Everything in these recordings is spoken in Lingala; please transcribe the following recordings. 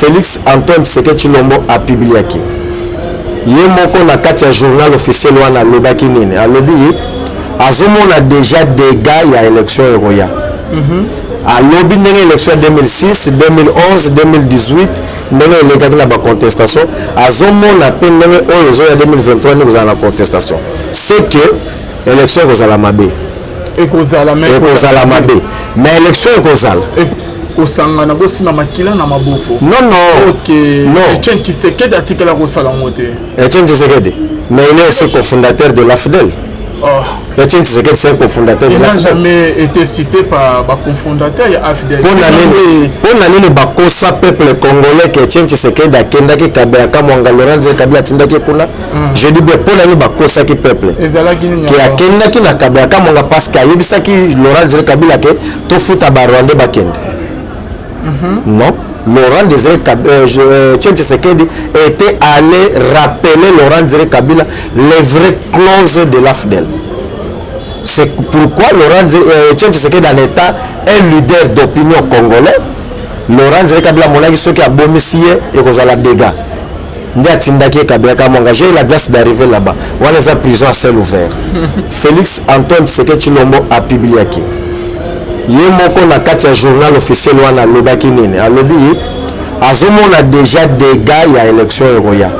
Félix Antoine Tshisekedi Tshilombo apubliaki ye moko na kati ya journal officiel wana. Alobaki nini? Alobi azomona déjà dégâts ya élection ekoya. Alobi ndenge élection ya 2006, 2011, 2018, ndenge elekaki na bacontestation, azomona mpe ndenge oyo ezoya 2023, ndenge kozala na contestation. C'est que élection ekozala mabe. Ekozala mais Ekozala mabe, mais élection ekozala. Kosangana, bosima makila na maboko. Non. Ok. Non. Etienne Tshisekedi atikala kosala yango te. Etienne Tshisekedi, mais il est aussi cofondateur de l'AFDL. Oh. Etienne Tshisekedi, c'est un cofondateur de Il n'a l'AFDL. jamais été cité par bacofondateur ya AFDL. Mpo na nini bakosa peuple congolais ke Etienne Tshisekedi akendaki Kabeya Kamwanga, Laurent Désiré Kabila atindaki kuna? Je dis bien, mpo na nini bakosaki peuple Ezalaki nini ke yango? akendaki na Kabeya Kamwanga parce que ayebisaki Laurent Désiré Kabila ke tofuta Barwandais bakende? Non, Laurent Désiré Kabila, Etienne Tshisekedi était allé rappeler Laurent Désiré Kabila les vraies clauses de l'AFDL. C'est pourquoi Etienne Tshisekedi, en étant un leader d'opinion congolais, Laurent Désiré Kabila amonaki soki abomisi ye ekozala dégâts, nde atindaki ye Kabeya Kamwanga. J'ai eu la grâce d'arriver là-bas. Wana eza prison à ciel ouvert. Félix Antoine Tshisekedi Tshilombo apubliaki ye moko na kati ya journal officiel wana. Alobaki nini? Alobi azomona déjà dégâts ya élection ekoya.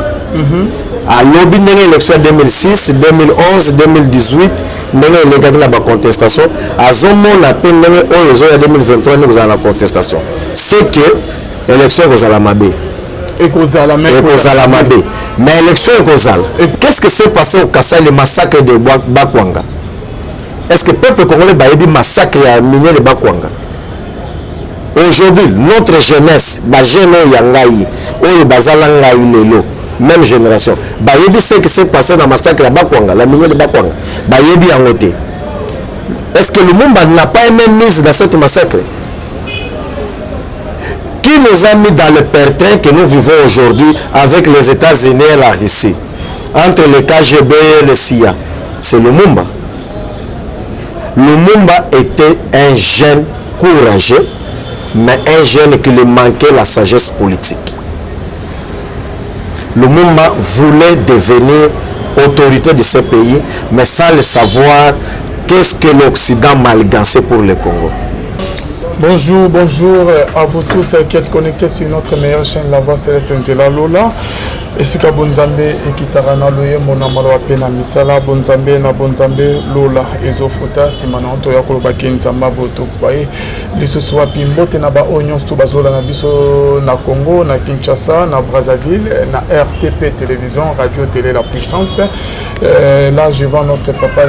Alobi ndenge élection ya 2006, 2011, 2018, ndenge elekaki na bacontestation, azomona mpe ndenge oyo ezoya 2023, ndenge kozala na contestation. C'est que élection ekozala mabe. Ekozala mais Ekozala mabe, mais élection ekozala. Qu'est-ce que s'est passé au Kasai, le massacre de Bakwanga? Est-ce que peuple congolais bayebi massacre ya minier de Bakwanga? Aujourd'hui, notre jeunesse, bajeune oyo ya ngai, oyo bazala ngai lelo, même génération, bayebi ce qui s'est passé na massacre ya Bakwanga, la minier de Bakwanga? Bayebi yango te. Est-ce que Lumumba n'a pas même mise dans cette massacre qui nous a mis dans le pétrin que nous vivons aujourd'hui avec les États-Unis et la Russie, entre le KGB et le CIA? C'est Lumumba. Lumumba était un jeune courageux, mais un jeune qui lui manquait la sagesse politique. Lumumba voulait devenir autorité de ce pays, mais sans le savoir, qu'est-ce que l'Occident manigançait pour le Congo. Bonjour, bonjour à vous tous qui êtes connectés sur notre meilleure chaîne, La Voix Céleste Nzela Lola. Esika bonzambe ekitaka na loyembo, na maloba mpe na misala. Bonzambe na bonzambe, lola ezofuta. Nsima na toya kolobaki Nzambe abotokuba ye lisusu wapi. Mbote na baoyo nyonso to bazolanda biso na Congo, na Kinshasa, na Brazzaville, na RTP Télévision, Radio Télé La Puissance. Là je vois notre papa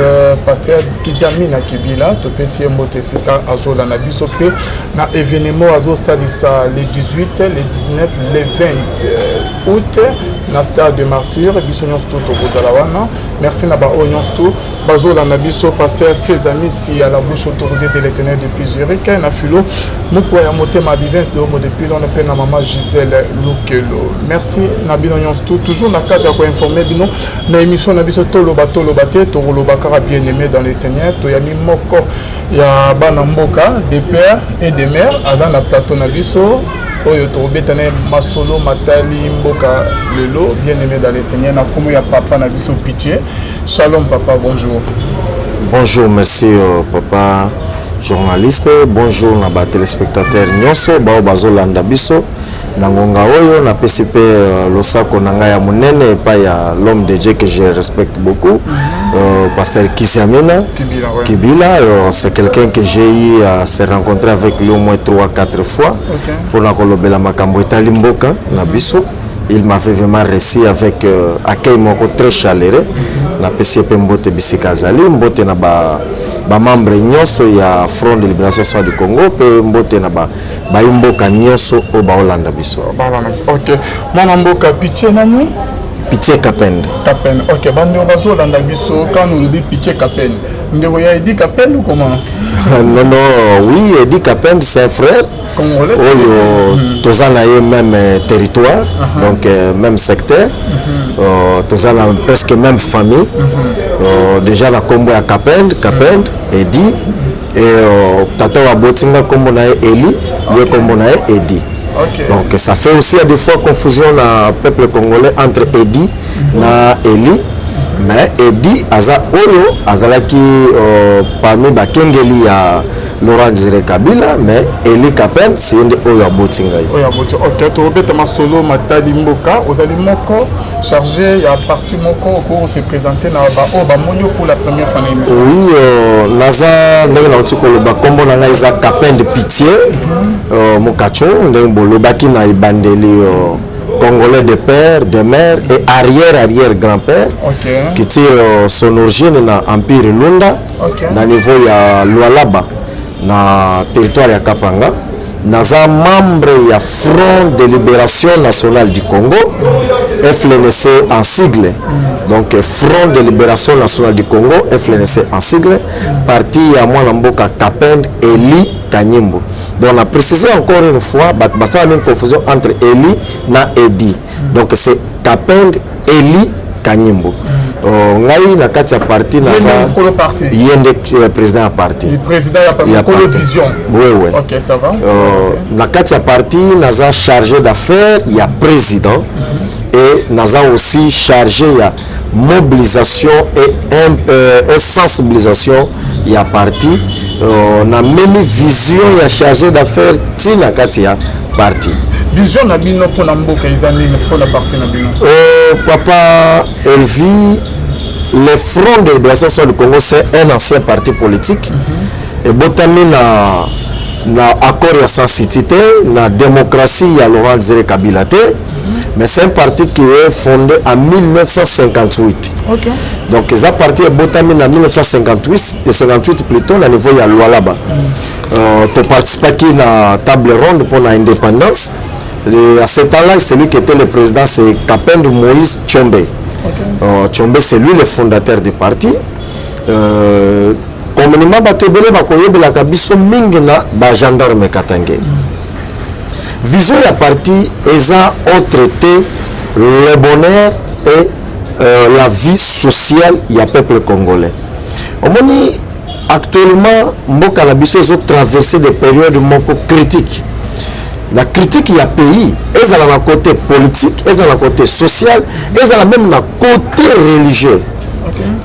pasteur Kiziamina Kibila. Topesi ye mbote esika azolanda biso mpe na événement azosalisa le 18, le 19, le 20 août na stade de Martyr. Biso nyonso to tokozala wana. Merci na baoyo nyonso to bazolanda biso. Pasteur Fezamisi à la bouche autorisée de l'Éternel depuis Zurich, na filo mokwa ya motema Bivens de Homo depuis Londres, mpe na mama Gisèle Lukelo. Merci na bino nyonso to toujours na kati ya koinforme bino na émission na biso Toloba Toloba te, tokoloba kaka. Bien aimé dans le Seigneur, toyami moko ya bana mboka de père et de mère aza na plateau na biso oyo tokobeta na ye masolo matali mboka lelo. Bien aimé dans le Seigneur, na nkombo ya papa na biso Pitié. Shalom papa, bonjour. Bonjour, merci papa journaliste. Bonjour na ba téléspectateurs nyonso bao bazolanda biso na ngonga oyo. Napesi mpe losako na ngai ya monene epai ya l'homme de Dieu que je respecte beaucoup, pasteur Kiziamina Kibila, ouais. Kibila. C'est quelqu'un que j'ai eu à se rencontrer avec lui au moins 3 4 fois mpona kolobela makambo etali mboka na biso. Il m'avait vraiment reçu avec accueil moko très chaleureux. Napesi ye mpe mbote bisika azali. Mbote na ba bamembre nyonso ya Front de Libération Nationale du Congo, mpe mbote na bayi mboka nyonso oyo baolanda biso. Balanda biso. Ok, mwana mboka Pitié nani? Pitié Kapende. Kapende, ok. Bandeko bazolanda biso, quand olobi Pitié Kapende, ndeko ya Edi Kapende ou comment? Non, oui, Edi Kapende, c'est un frère congolais oyo toza na ye même territoire, donc même secteur, toza na presque même famille. Déjà na nkombo ya Kapende, Kapende Edi, et tata oyo abotinga nkombo na ye Eli, ye nkombo na ye Edi. Donc ça fait aussi des fois confusion na peuple congolais entre Eddy na Eli. Mais Eddy aza oyo azalaki parmi bakengeli ya Laurent Désiré Kabila, mais Eli Kapend, c'est nde oyo aboti ngai. Oyo aboti. Ok, tobeta masolo matali mboka. Ozali moko chargé ya parti moko. Okoki se présenter na baoyo bamoni yo pour la première fois na émission? Oui, naza ndenge nauti koloba, nkombo na ngai eza Kapend Pitié Mokacho, ndenge bolobaki na ebandeli, congolais de père, de mère et arrière arrière grand-père, qui tire son origine na empire Lunda, na niveau ya Lualaba, na territoire ya Kapanga. Naza membre ya Front de Libération Nationale du Congo, FLNC en sigle. Donc Front de Libération Nationale du Congo, FLNC en sigle, parti ya mwana mboka Kapend Eli Kanyimbo. Donc on a précisé encore une fois, bato basala une confusion entre Eli na Edi. Donc c'est Kapend Eli Kanyimbo. Ngai na kati ya parti naza Mokolo parti. Ye nde président ya parti. Président ya Ya mokolo parti. Vision. Oui. Ok, ça va. Na kati ya parti naza chargé d'affaires ya président et naza aussi chargé ya mobilisation et sensibilisation ya parti. Namemi vision ya chargé d'affaires ti na kati ya parti. Vision na bino mpona mboka eza nini, mpona parti na bino? Papa Elvi, le Front de Libération Nationale du Congo, c'est un ancien parti politique. Ebotami na accord ya Sun City te, na démocratie ya Laurent Désiré Kabila te, mais c'est un parti qui est fondé en 1958. Donc eza parti ebotami na 1958 et 58 plutôt, na niveau ya Lualaba. Toparticipaki na table ronde pour la indépendance. Et à ce temps-là, celui qui était le président, c'est Kapend Moïse Tshombe. Tshombe, c'est lui le fondateur du parti. Communément, bato ebele bakoyebelaka biso mingi na bagendarme katangais. Vision ya parti eza autre te, le bonheur et la vie sociale ya peuple congolais. Omoni, actuellement mboka na biso ezotraverse des périodes moko critique. La critique ya pays, ezala na côté politique, ezala na côté social, ezala même na côté religieux.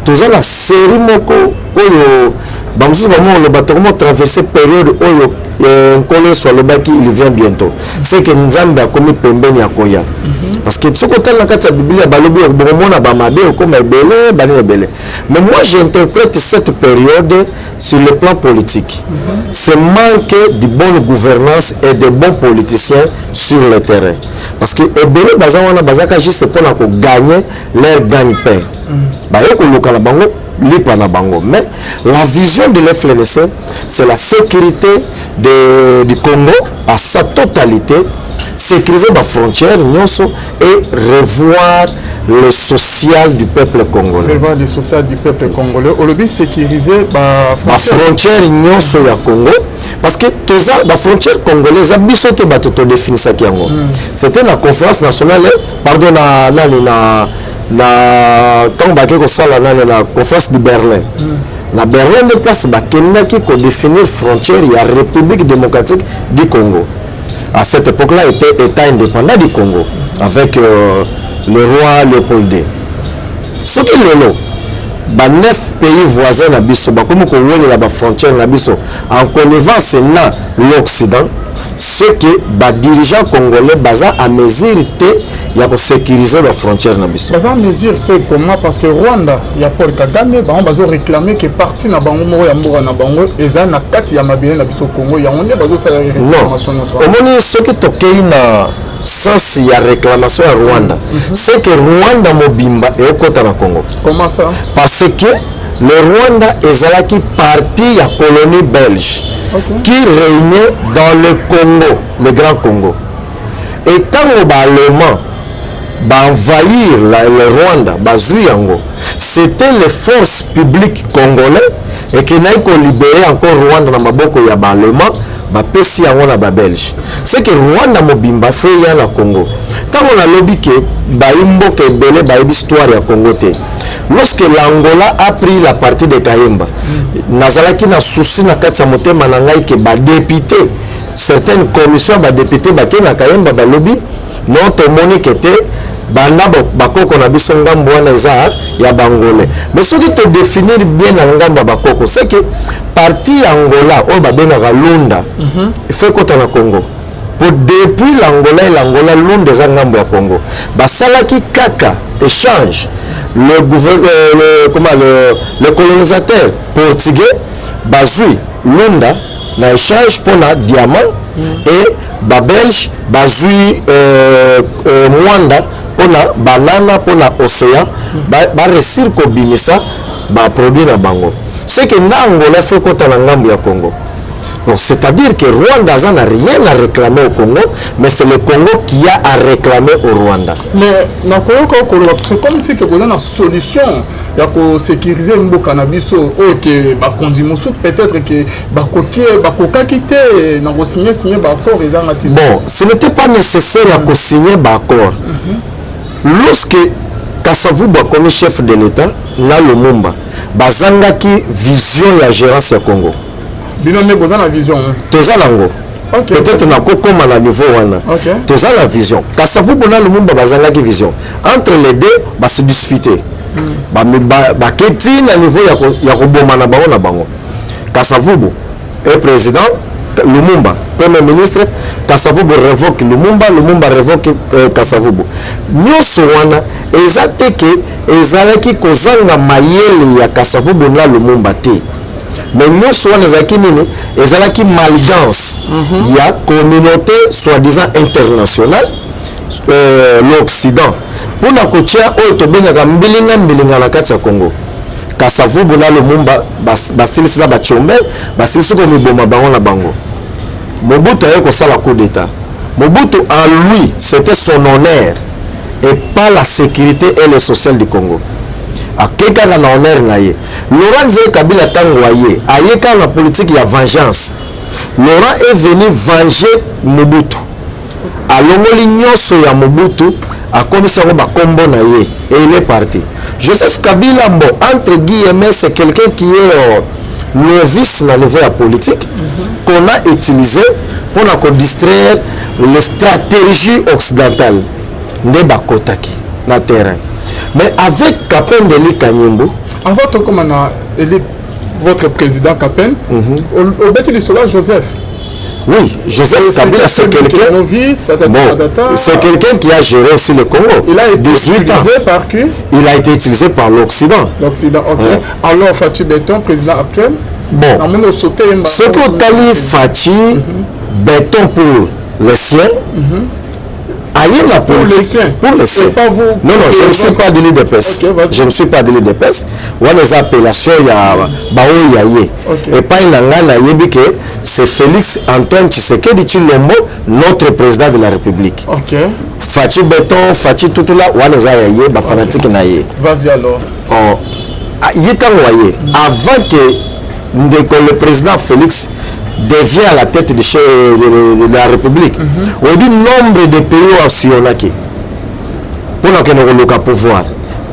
Toza na série moko oyo bamosusu bamona oloba tokomo traverse période oyo Nkolo Yesu alobaki il vient bientôt. C'est que Nzambe akomi pembeni ya koya, parce que soki otali na kati ya Biblia, balobi bokomona bamabe okoma ebele, banini ebele. Mais moi, j'interprète cette période sur le plan politique: ce manque de bonne gouvernance et de bons politiciens sur le terrain, parce que ebele baza wana, bazaka juste mpona kogagner leur gagne-pain, baye koluka na bango lipa na bango. Mais la vision de l'FLNC, c'est la sécurité du Congo à sa totalité, sécuriser bafrontière nyonso et revoir le social du peuple congolais. Revoir le social du peuple congolais. Olobi sécuriser bafrontière. Bafrontière nyonso ya Congo, parce que toza bafrontière congolais, eza biso te bato todefinisaki yango. C'était na conférence nationale, pardon, na nani, na ntango bakei kosala nani, na conférence de Berlin. Na Berlin nde place bakendaki kodéfinir frontière ya République démocratique du Congo. À cette époque là était État indépendant du Congo avec le roi Léopold II. Soki lelo baneuf pays voisins na biso bakomi kowelela bafrontière na biso en connivence na l'Occident, ce que badirigeant congolais baza à mesure te ya kosécuriser bafrontière na biso. Baza mesure te comment? Parce que Rwanda ya Paul Kagame, bango bazoréclame ke parti na bango moko ya mboka na bango eza na kati ya mabele na biso Congo. Yango nde bazosala réclamation nyonso. Omoni, soki tokei na sens ya réclamation ya Rwanda, c'est que Rwanda mobimba ekokɔta na Congo. Comment ça? Parce que le Rwanda ezalaki partie ya colonie belge qui régnait dans le Congo, le Grand Congo. Et ntango baallemand baenvahir le Rwanda, bazwi yango, c'était les forces publiques congolais ekendaki kolibérer encore Rwanda na maboko ya baallemand, bapesi yango na babelge. C'est que Rwanda mobimba faut eya na Congo. Ntango nalobi ke bayi mboka ebele bayebi histoire ya Congo te, lorsque l'Angola a pris la partie de Kahemba, nazalaki na souci na kati ya motema na ngai ke badéputé Certaines commissions badéputé bakei na Kayemba, balobi non, tomoni ke te, banda bakoko na biso, ngambo wana eza ya Bangolais. Mais soki todéfinir bien na ngambo ya bakoko, c'est que partie ya Angola oyo babengaka Lunda, il faut ekota na Congo, po depuis l'Angola et l'Angola, Lunda eza ngambo ya Congo. Basalaki kaka échange. Le, comment, le colonisateur portugais bazwi Lunda na échange mpona diamant et Babelge bazwi Mwanda mpona banana, mpona océan, baréussir kobimisa baproduit na bango. C'est que na Angola faut ekota na ngambo ya Congo. Donc, c'est-à-dire que Rwanda n'a rien à réclamer au Congo, mais c'est le Congo qui a à réclamer au Rwanda. Mais nakoyoka koloba, c'est comme si ke boza na solution ya kosécuriser mboka na biso, oyo ke bakonzi mosusu peut-être ke bakoki, bakokaki te na kosigner signer baaccord ezanga ntina. Bon, ce n'était pas nécessaire ya kosigner baaccord. Lorsque Kasavubu akomi chef de l'État na Lumumba, bazangaki vision ya gérance ya Congo. Bino nde boza na vision, hein? Toza nango. Peut-être nakokóma na niveau wana. Toza na vision. Kasavubu na Lumumba bazangaki vision. Entre les deux, base disputer, baketi na niveau ya koboma na bango na bango. Kasavubu est président, Lumumba premier ministre. Kasavubu révoque Lumumba, Lumumba révoque Kasavubu. Nyonso wana eza te ke ezalaki kozanga mayele ya Kasavubu na Lumumba te, mais nyonso wana ezalaki nini? Ezalaki manigance ya communauté soi-disant internationale, l'Occident, mpona kotia oyo tobengaka mbilinga mbilinga na kati ya Congo. Kasavubu na Lumumba basilisi na bachombe, basilisi komiboma bango na bango. Mobutu aye kosala coup d'État. Mobutu, en lui, c'était son honneur et pas la sécurité et le social du Congo. Ake kaka na honneur na ye. Laurent Désiré Kabila, ntango aye kaka na politique ya vengeance. Laurent est venu venger Mobutu, alongoli nyonso ya Mobutu, akomisi yango bakombo na ye et il est parti. Joseph Kabila, bon, entre guillemets, c'est quelqu'un qui est novice na niveau ya politique, qu'on a utilisé mpona kodistraire les stratégies occidentales nde bakotaki na terrain. Mais avec Kapend Eli Kanyimbu, Avant tokóma na eli votre président Capen, obeti lisolo ya Joseph. Oui, Joseph Kabila, c'est quelqu'un novice patati bon, patata. C'est quelqu'un qui a géré aussi le Congo. Il a été 18 ans. utilisé par qui? Il a été utilisé par l'Occident. L'Occident, ok. Ouais. Alors Fatshi Béton, président actuel, Bon, namoni osote ye. Soki otali Fatshi Béton, pour les siens, aye na Pour les politique siens? Pour les siens. Et pas vous? Non, non, je ne suis pas de l'UDPS. Ok, vas-y. Je ne suis pas de l'UDPS. Wana eza appellation ya baoyo ya ye. Epai na ngai, nayebi ke c'est Félix Antoine Tshisekedi Tshilombo, notre président de la République. Fatshi Béton, Fatshi tutula, wana eza ya ye, bafanatike na ye. Vas-y alors. Oh, ah, ye ntango aye, avant que ndeko le président Félix devient à la tête de la République, oyebi nombre de pays oyo asillonnaki mpona kokende koluka pouvoir?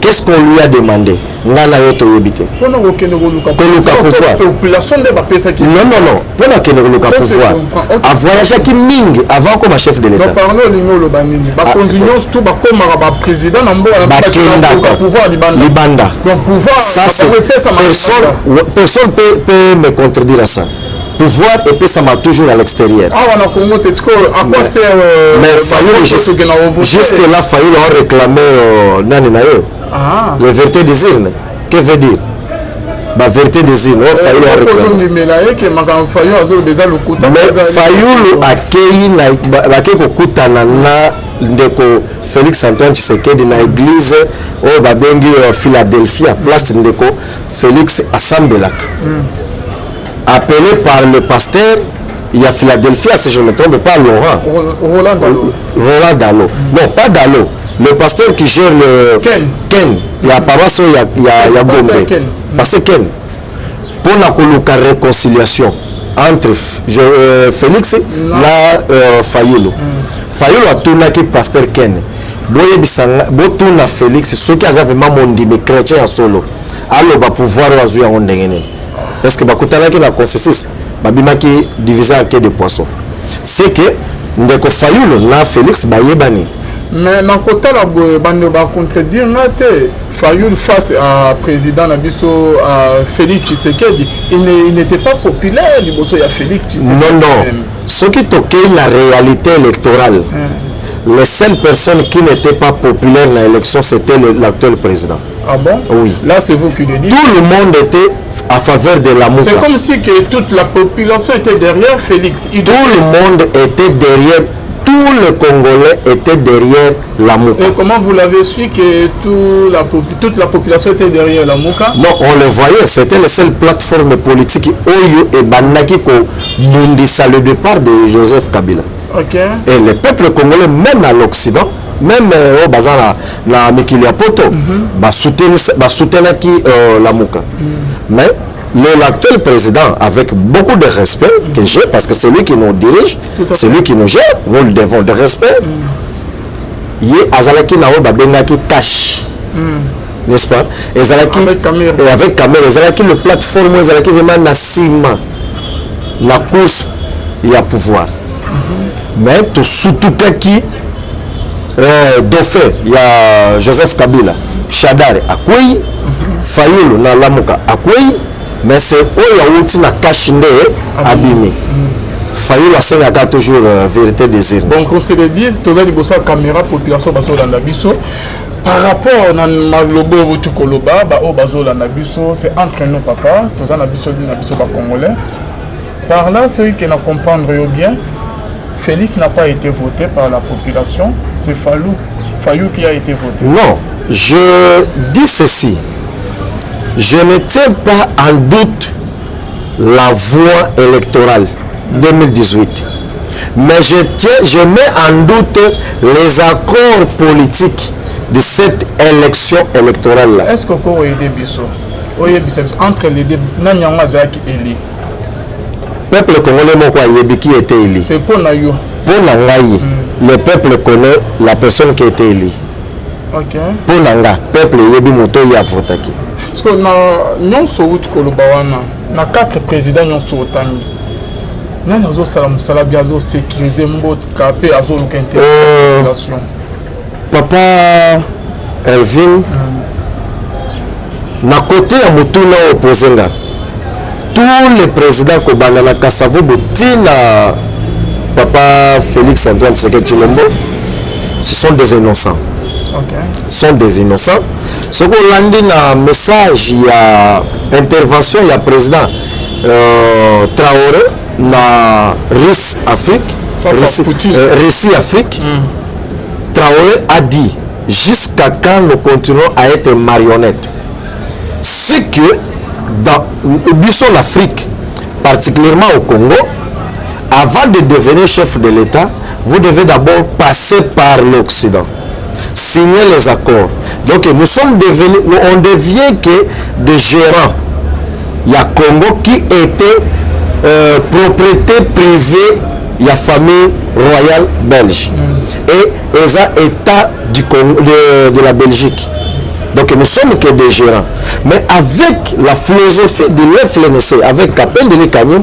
Qu'est-ce qu'on lui a demandé? Ngai na yo toyebi te. Mpona kokende koluka Koluka pouvoir. Population nde bapesaki? Non, non, non, mpona kokende koluka Ça, c'est pouvoir. comprend. Ok. Avoyageaki mingi avant koma chef de l'État. Donc parlo, olingi oloba nini? Bakonzi Ah, nyonso to bakomaka baprésident na mboka na bakendaka bakoluka pouvoir libanda. Libanda. Donc pouvoir Ça, c'est bango epesama personne libanda. Personne peut me contredire à ça. Pouvoir epesama toujours à l'extérieur. Awa na Congo te. Tiko à quoi sert Mais Fayulu, tokende kovote? jusque là, Fayulu a réclamé nani na ye, Ah. le vérité des urnes. Que veut dire ba vérité des urnes oyo Fayulu a réclamé? Ozondimela ye ke makambo Fayulu azoloba eza lokuta? Mais Fayulu akei na bakei kokutana na ndeko Félix Antoine Tshisekedi na église oyo babengi Philadelphia, place ndeko Félix asambelaka, appelé par le pasteur ya Philadelphia, si je ne me trompe pas, Laurent Roland Dalo. Roland Dalo, non, pas Dalo, le pasteur qui gère le Ken. Ken ya paroisse oyo ya Pasteur Gombe. Ken. Pasteur Ken, mpona koluka réconciliation entre Félix na Fayulu. Fayulu atunaki pasteur Ken: boyebisa botuna Félix soki aza vraiment mondimi chrétien ya solo, aloba pouvoir oyo azwi yango ndenge nini. Est ce que bakutanaki na consensus? Babimaki divisé en queue de poisson. C'est que ndeko Fayulu na Félix bayebani. Mais na kotala boye, bando bacontredire nga te, Fayulu face à président na biso, à Félix Tshisekedi, il n'était pas populaire liboso ya Félix Tshisekedi. Non, même. Soki tokei la réalité électorale, les seules personnes qui n'étaient pas populaires dans l'élection, c'était l'actuel président. Ah bon? Oui. Là, c'est vous qui le dites. Tout le monde était à faveur de la C'est comme si que toute la population était derrière Félix. Tout le monde était derrière, tous les Congolais étaient derrière Lamuka. Et comment vous l'avez su que toute la population était derrière Lamuka? Non, on le voyait, c'était la seule plateforme politique oyo ebandaki kobundisa le départ de Joseph Kabila. Et le peuple congolais, même à l'Occident, même oyo baza na mikili ya poto, basoutenaki Lamuka. Mais l'actuel président, avec beaucoup de respect que j'ai, parce que c'est lui qui nous dirige, Tout à c'est fait. lui qui nous gère, nous le devons de respect, ye azalaki na oyo babengaki CACH, n'est-ce pas? Ezalaki Avec Kamerhe. Et avec Kamerhe, ezalaki le plateforme oyo ezalaki vraiment na nsima na course ya pouvoir. Mais tosutukaki, dauphin ya Joseph Kabila, Shadary, akwei, Fayulu na Lamuka akwei, mais c'est oyo awuti na CACH nde abimi. Fayulu asengaka toujours vérité des urnes. Bon, qu'on se le dise, toza liboso ya caméra, population bazolanda biso. Par rapport na maloba oyo bouti koloba, baoyo bazolanda biso, c'est entre nous, papa, toza na biso bacongolais. Par là, celui qui na comprendre yo bien, Félix n'a pas été voté par la population, c'est Fayulu, Fayulu qui a été voté. Non, je dis ceci. Je ne tiens pas en doute la voie électorale 2018. Mais je mets en doute les accords politiques de cette élection électorale-là. Est-ce que oko oyede biso, oyebisa biso, entre les deux, nani yango azalaki élu? Peuple congolais moko ayebi qui était élu. Te, mpo na yo. Pour na ngai, le peuple connaît la personne qui était élue. Pour na nga, peuple yebi moto oyo avotaki. Parce que na nyonso outi koloba wana, na quatre président nyonso otangi, nani azosala mosala bien, azosécuriser mboka mpe azoluka intérêt ya population? Papa Elvin, na côté ya motuna oyo opose nga, tous les présidents, kobanda na Kasavubu ntina papa Félix Antoine Tshisekedi Tshilombo, ce sont des innocents. Sont des innocents. Soki olandi na message ya intervention ya président Traoré na Russie Afrique, Face à Russie, Poutine. Russie Afrique, Traoré a dit: jusqu'à quand nous continuons à être marionnettes? C'est que dans biso l'Afrique, particulièrement au Congo, avant de devenir chef de l'État, vous devez d'abord passer par l'Occident, signer les accords. Donc nous sommes devenus, on devient que des gérants. Il y a Congo qui était propriété privée, il y a famille royale belge. Et eza État du Congo, de la Belgique. Donc nous sommes que des gérants. Mais avec la philosophie de l'FLNC, avec Kapend Denis Kadima,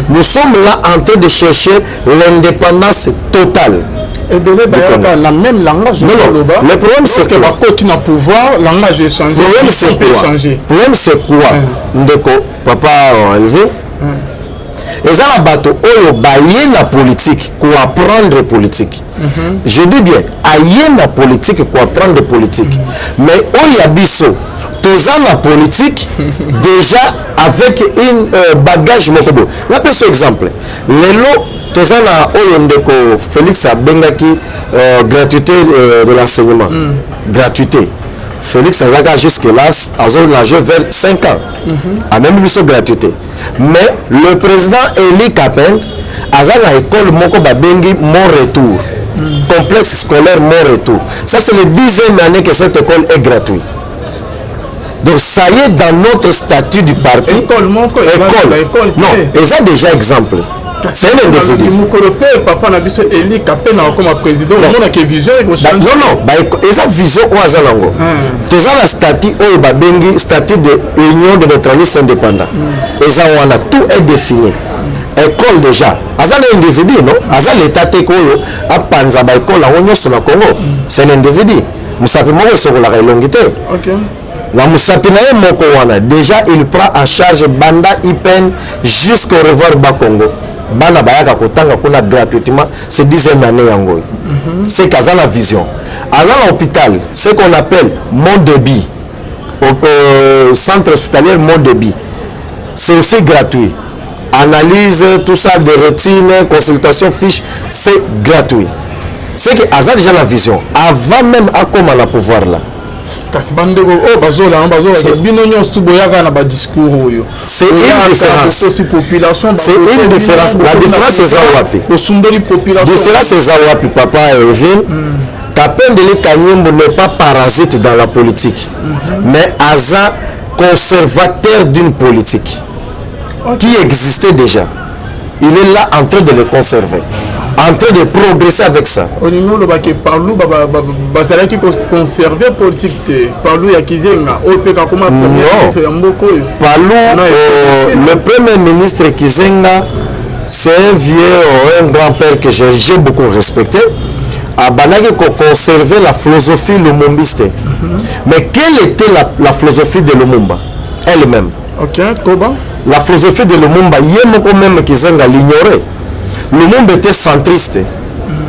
nous sommes là en train de chercher l'indépendance totale. Ebele bayaka na même langage. Non, non. Ozoloba. Le problème, c'est Lorsque quoi? bakoti na pouvoir, langage échangé. Problème, c'est peut quoi? Changer. Problème, c'est quoi, ndeko papa Elve? Eza na bato oyo baye na politique koapprendre politique. Je dis bien, aye na politique koapprendre politique. Mais oyo ya biso, toza na politique déjà avec une bagage moko boye. Napesa exemple: lelo toza na oyo ndeko Félix abengaki gratuité de l'enseignement. Gratuité, Félix azalaka jusque là azonage vers 5 ans, amemi biso gratuité. Mais le président Eli Kapend aza na école moko babengi Mon Retour, complexe scolaire Mon Retour. Ça, c'est le 10e année que cette école est gratuite. Donc ça y est, dans notre statut du parti. École moko? École. École te. Non, eza déjà exemple, c'est un individu. Mokolo mpe papa na biso Eli Kapend akoma président, omonaka vision ekochange. Non, non, eza vision oyo aza nango. Toza na statut oyo babengi statut de Union de neutralisme indépendant. Eza wana, tout est défini. École déjà, aza na individu, non? Aza l'état te oyo apanza baécole yango nyonso na Congo. C'est un individu, mosapi moko esokolaka elongi te. Na mosapi na ye moko wana, déjà il prend en charge banda IPN jusqu'au revoir Bakongo. Bana bayaka kotanga kuna gratuitement, c'est 10e année yango oyo. C'est qu'aza na vision, aza na hôpital, ce qu'on appelle Mont Débit, centre hospitalier Mont Débit, c'est aussi gratuit. Analyse, tout ça, de routine, consultation, fiche, c'est gratuit. C'est que aza déjà la vision avant même akoma na pouvoir là. Kasi bandeko oyo bazolanga, bazolaka bino nyonso tu boyaka na badiscours oyo. C'est une différence. Osi population. C'est une différence. La différence eza wapi? Osundoli population. Différence eza wapi, papa Ervin? Kapendeli Kanyembo n'est pas parasite dans la politique, mais aza conservateur d'une politique qui existait déjà. Il est là en train de le conserver, en train de progresser avec ça. Olingi olobaki Palu bazalaki koconserve politique te, Palu ya Kizenga oyo mpe kakoma premier ministre ya mboka oyo? Palu, le premier ministre Kizenga, c'est un vieux, un grand-père que j'ai beaucoup respecté. Abandaki conserver la philosophie lumumbiste. Mais quelle était la philosophie de Lumumba elle-même? Ok, koba. La philosophie de Lumumba, ye moko même Kizenga l'ignorait. Lumumba était centriste.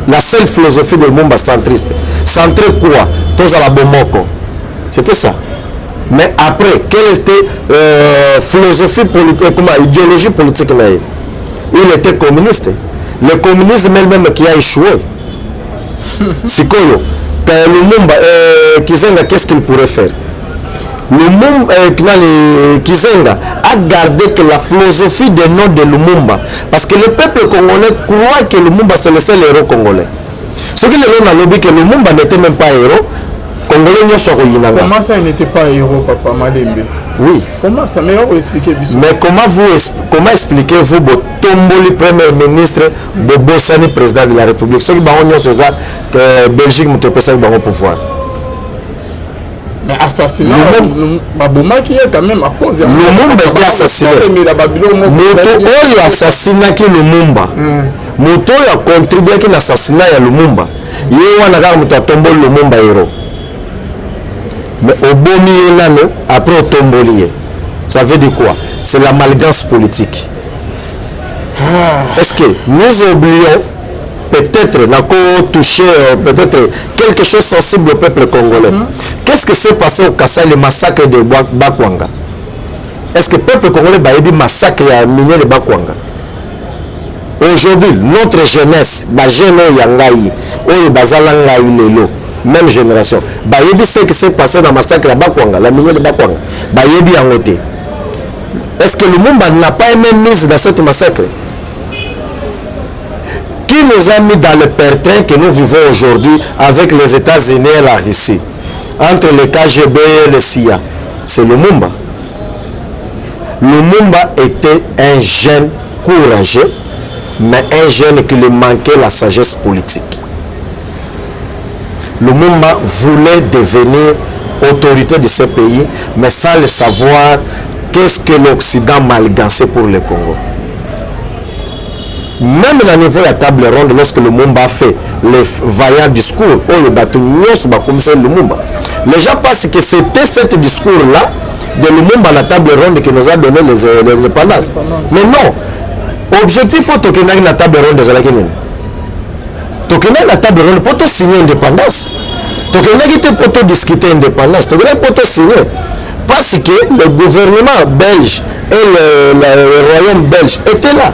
La seule philosophie de Lumumba, centriste. Centré quoi? Tozala bomoko. C'était ça. Mais après, quelle était philosophie politique, comment, idéologie politique na ye? Il était communiste. Le communisme elle-même qui a échoué. Sikoyo, Lumumba, Kizenga, qu'est-ce qu'il pourrait faire? Lumumba, Kizenga a gardé que la philosophie des noms de Lumumba. Parce que le peuple congolais croit que Lumumba, c'est le seul héros congolais. Ce qui le nalobi que Lumumba n'était même pas héros, Congolais nyonso akoyinanga. Comment ça, il n'était pas héros, papa Malembe? Oui. Comment ça? Mais expliquer biso. Mais comment expliquez-vous botomboli premier ministre, bobosani président de la République? Soki bango nyonso eza Belgique moto epesaki bango pouvoir. Mais assassinat, babomaki ye quand même à cause ya Lumumba était assassiné. Moto oyo assassinaki Lumumba, moto oyo acontribuaki na assassinat ya Lumumba, ye wana kaka moto atomboli Lumumba héros. Mais obomi ye nano, après otomboli ye. Ça veut dire quoi? C'est l'amalgame politique. Est-ce que nous oublions peut-être nako toucher peut-être quelque chose sensible au peuple congolais? Qu'est-ce que s'est passé au Kassai, le massacre de Bakwanga? Est-ce que le peuple congolais bayebi massacre ya minier de Bakwanga? Aujourd'hui, notre jeunesse, bajeune oyo ya ngai, oyo bazala ngai lelo, même génération, bayebi ce qui s'est passé dans massacre ya Bakwanga, la minier de Bakwanga? Bayebi yango te. Est-ce que Lumumba n'a pas même mise dans cette massacre qui nous a mis dans le pétrin que nous vivons aujourd'hui avec les États-Unis et la Russie, entre le KGB et le CIA? C'est Lumumba. Lumumba était un jeune courageux, mais un jeune qui lui manquait la sagesse politique. Lumumba voulait devenir autorité de ce pays, mais sans le savoir, qu'est-ce que l'Occident manigançait pour le Congo. Même au niveau de la table ronde, lorsque Lumumba a fait les vaillants discours, oyo bato nyonso bakomisa Lumumba, les gens pensent que c'était ce discours-là de Lumumba à la table ronde qui nous a donné l'indépendance. Mais non. Objectif oyo tokendaki na table ronde ezalaki nini? Tokendaki na table ronde mpo tosigner indépendance. Tokendaki te mpo todiscuter indépendance, tokendaki mpo tosigner, parce que le gouvernement belge et le royaume belge étaient là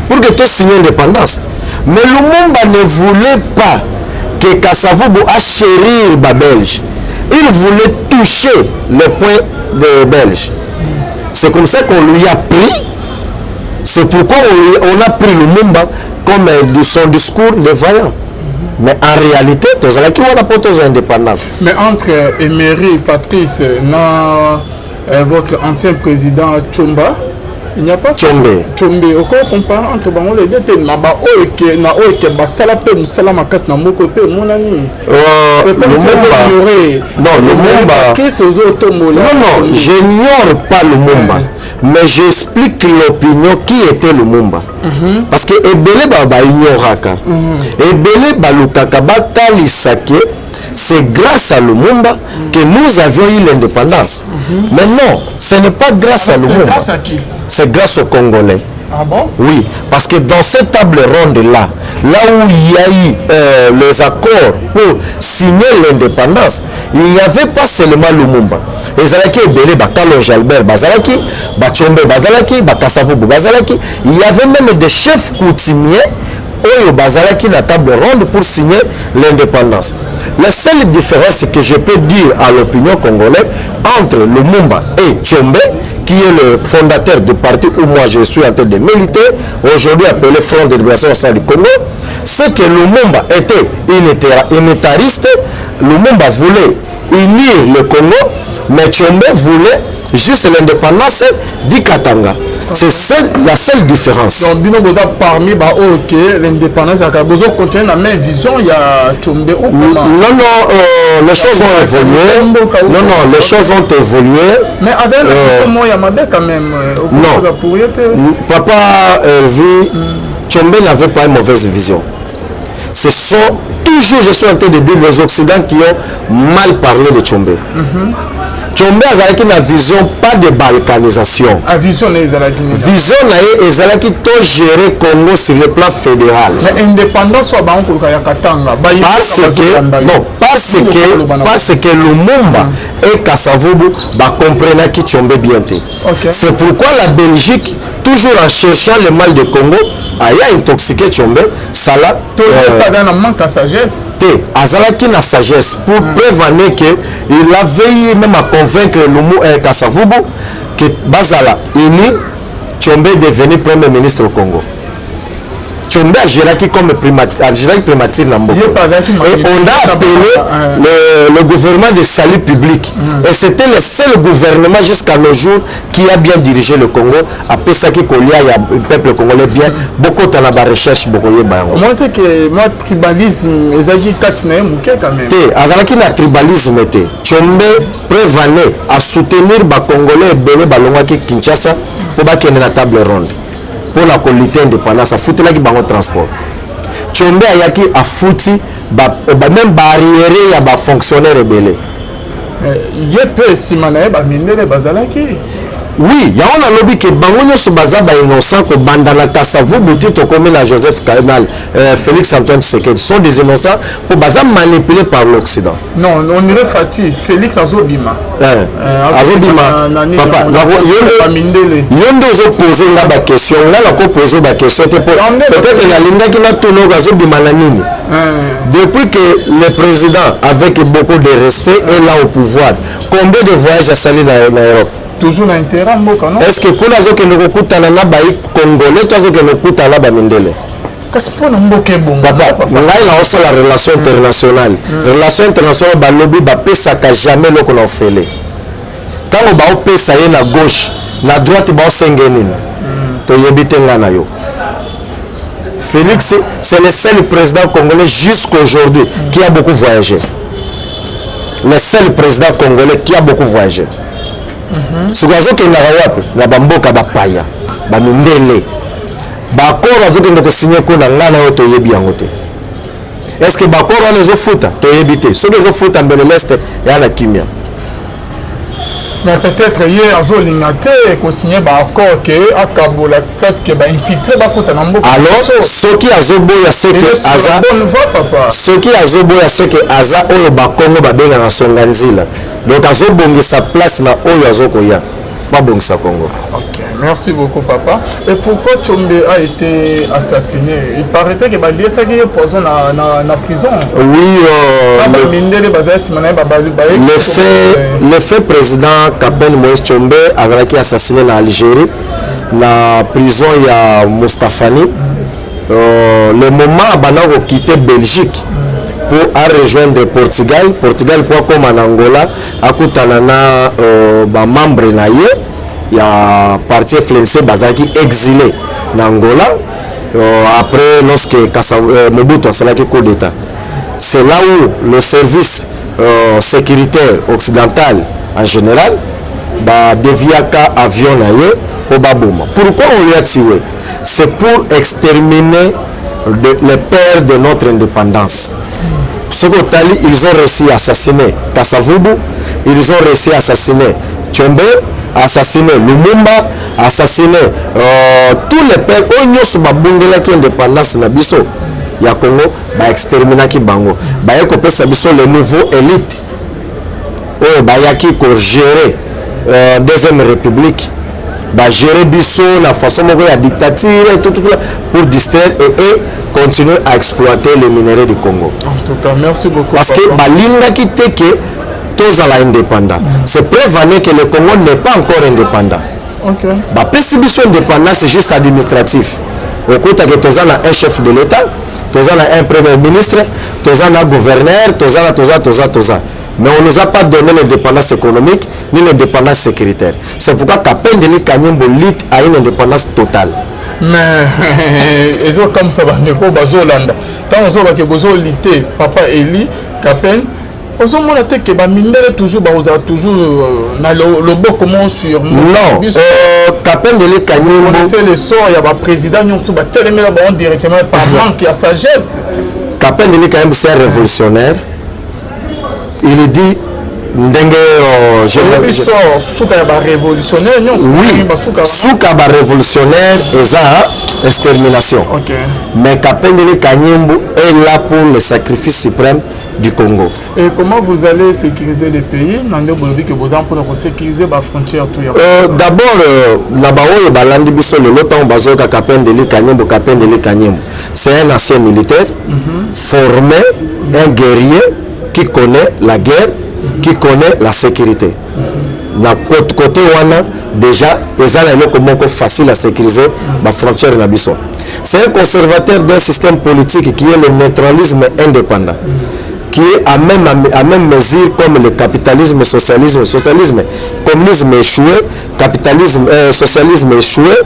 pour que tosigner indépendance. Mais Lumumba ne voulait pas que Kasavubu a chérir babelge. Il voulait toucher le point des Belges. C'est comme ça qu'on lui a pris. C'est pourquoi on a pris Lumumba comme son discours de vaillant. Mais en réalité, tozalaki wana mpo tozwa indépendance. Mais entre Emery Patrice na votre ancien président Tshomba, il n'y a pas Tshombe. Tshombe, oko compare entre bango les deux te na ba oyo ke na oyo ke basala mpe mosala makasi na moko mpe emonani? C'est comme si Lumumba. Ignoré. Non, Lumumba. Patrice ozotombola. Non, non, je n'ignore pas Lumumba. Mais j'explique l'opinion qui était Lumumba. Parce que ebele baignoraka. Ebele balukaka batalisa ke c'est grâce à Lumumba que nous avions eu l'indépendance. Mais non, ce n'est pas grâce à C'est Lumumba. grâce à qui? C'est grâce aux Congolais. Ah bon? Oui, parce que dans cette table ronde-là, là où il y a eu les accords pour signer l'indépendance, il n'y avait pas seulement Lumumba. Ezalaki ebele, Bakalonge Albert bazalaki, Batshombe bazalaki, Bakasavubu bazalaki. Il y avait même des chefs coutumiers oyo bazalaki na table ronde pour signer l'indépendance. La seule différence que je peux dire à l'opinion congolaise entre Lumumba et Tshombe, qui est le fondateur du parti où moi je suis en train de militer, aujourd'hui appelé Front de Libération Nationale du Congo, c'est que Lumumba était unitariste. Lumumba voulait unir le Congo, mais Tshombe voulait juste l'indépendance du Katanga. C'est la seule différence. Donc bino boza parmi ba oyo ke l'indépendance ya bozo continuer na même vision ya Tshombe ou comment? Non, non, les choses ont évolué. Non, non, les choses ont évolué. Mais avec la vision moko ya mabe quand même. Non. Pour ye te. Papa Hervé, Tshombe n'avait pas une mauvaise vision. Ce sont toujours, je suis en train de dire, les Occidents qui ont mal parlé de Tshombe. Tshombe azalaki na vision pas de balkanisation. A vision na ezalaki nini? Vision na ye ezalaki to gérer Congo sur le plan fédéral. Mais indépendance oyo bango koluka ya Katanga, Parce que, non, parce que Lumumba et Kasavubu bacomprenaki Tshombe bien te. C'est pourquoi la Belgique, toujours en cherchant le mal du Congo, aya intoxiqué Tshombe, sala. Toyeba na manque ya sagesse. Te, azalaki na sagesse. Pour prévenir que il a veillé même à convaincre Lumu, Kasavubu que bazala uni. Tshombe est devenu premier ministre au Congo. Tshombe agéraki comme agéraki primature na mboka. Ye mpe azalaki Et on a appelé le gouvernement de salut public. Et c'était le seul gouvernement jusqu'à nos jours qui a bien dirigé le Congo, apesaki kolia ya peuple congolais bien. Bokota na barecherche, bokoyeba yango. Omoni te ke mwa tribalisme ezalaki kati na ye moke quand même? Te, azalaki na tribalisme te. Tshombe prévanait à soutenir bacongolais ebele balongwaki Kinshasa mpo bakende na table ronde mpona kolutter indépendance. Afutelaki bango transport. Tshombe ayaki afuti même baarriérés ya bafonctionnaire ebele. Ye mpe nsima na ye bamindele bazalaki. Oui, yango nalobi ke bango nyonso baza bainnocent. Kobanda na Kasavubu ti tokomi na Joseph Kanal, Félix Antoine Tshisekedi, sont des innocents mpo baza manipulés par l'Occident. Non, on dirait Fati Félix azobima. Azobima papa, bamindele. Yo nde ozopose nga baquestion, nga nakopose baquestion te. Peut-être nalingaki natuna oyo azobima na nini. Depuis que le président, avec beaucoup de respect, est là au pouvoir, combien de voyages asali na Europe? Toujours na intérêt mboka, non? Est ce que kuna azokende kokutana na bai congolais to azokende kokutana na bamindele? Kasi mpona mboka ebonga. Papa, ngai naosala relation internationale. Relation internationale, balobi bapesaka jamais eloko na ofele. Ntango baopesa ye na gauche, na droite baosenge nini, toyebi te. Ngai na yo, Félix, c'est le seul président congolais jusqu'aujourd'hui qui a beaucoup voyagé, le seul président congolais qui a beaucoup voyagé. Soki azokendaka wapi? Na bamboka bapaya, bamindele. Baaccord azokende kosigner kuna, ngai na oyo toyebi yango te. Est ce que baaccord wana ezofuta? Toyebi te. Soki ezofuta, mbele leste eya na kimia. Mais peut-être ye azolinga te kosigner baaccord ke akabola kati ke bainfiltré bakota na mboka. Alors soki azoboya, seke aza bonne voie, papa. Soki azoboya, seke aza oyo bakongo babengaka songa nzila. Donc azobongisa place na oyo azokoya babongisa Congo. Ok, merci beaucoup, papa. Et pourquoi Tshombe a été assassiné? Il paraîtrait que baliesaki ye poison na prison. Oui, bamindele bazali nsima na ye. Le fait président Capitaine Moïse Tshombe azalaki assassiné na Algérie, na prison ya Mostafani. Le moment abanda kokite Belgique pour arejoindre Portugal, Portugal po akóma na Angola, akutana na bamembre na ye ya parti FLNC bazalaki exilé na Angola. Après, lorsque Mobutu asalaki coup d'état, c'est là où le service sécuritaire occidental en général Badéviaka avion na ye mpo baboma. Pourquoi on lui a tué? C'est pour exterminer le père de notre indépendance. Soki otali, ils ont réussi à assassiner Kasavubu, ils ont réussi à assassiner Tshombe, assassiner Lumumba, assassiner tous les pères oyo nyonso babungelaki indépendance na biso ya Congo. Baexterminaki bango, baye kopesa biso le nouveau élite oyo bayaki kogérer deuxième république. Bagérer biso na façon moko ya dictature et tout, tout, tout, pour distraire et eux continuer à exploiter les minéraux du Congo. En tout cas, merci beaucoup. Parce que balingaki te ke tozala indépendant. C'est preuve en est que le Congo n'est pas encore indépendant. Bapesi biso indépendance juste administratif. Okutaki toza na un chef de l'État, toza na un premier ministre, toza na gouverneur, toza na, toza, toza, toza, mais on nous a pas donné l'indépendance économique ni l'indépendance sécuritaire. C'est pourquoi Kapendeli Kanyimbo lutte à une indépendance totale. Mais ezokamwisa bandeko bazolanda. Ntango ozolobake bozolite, papa Eli Kapen, ozomona te ke bamindele toujours bakozala toujours na loboko mo sur Non, Kapendeli Kanyimbo connaissez le sort ya baprésident nyonso batelemela bango directement par manque ya sagesse. Kapendeli Kanyimbo, c'est un révolutionnaire. Il dit ndenge oyebi sort, suka ya barévolutionnaire nyonso. Oui, suka barévolutionnaire eza extermination. Mais Kapendeli Kanyimbu est là pour le sacrifice suprême du Congo. Et comment vous allez sécuriser le pays, na nde bolobi ke boza mpona kosécuriser bafrontière tout ya? D'abord, na baoyo balandi biso lelo, ntango bazoyoka Kapendeli Kanyembo, Kapendeli Kanyembo, c'est un ancien militaire formé, un guerrier qui connaît la guerre, qui connaît la sécurité. Na côté wana déjà eza na eloko moko facile à sécuriser bafrontière na biso. C'est un conservateur d'un système politique qui est le neutralisme indépendant, qui est à même mesure comme le capitalisme, socialisme, socialisme, communisme échoué, capitalisme, socialisme échoué,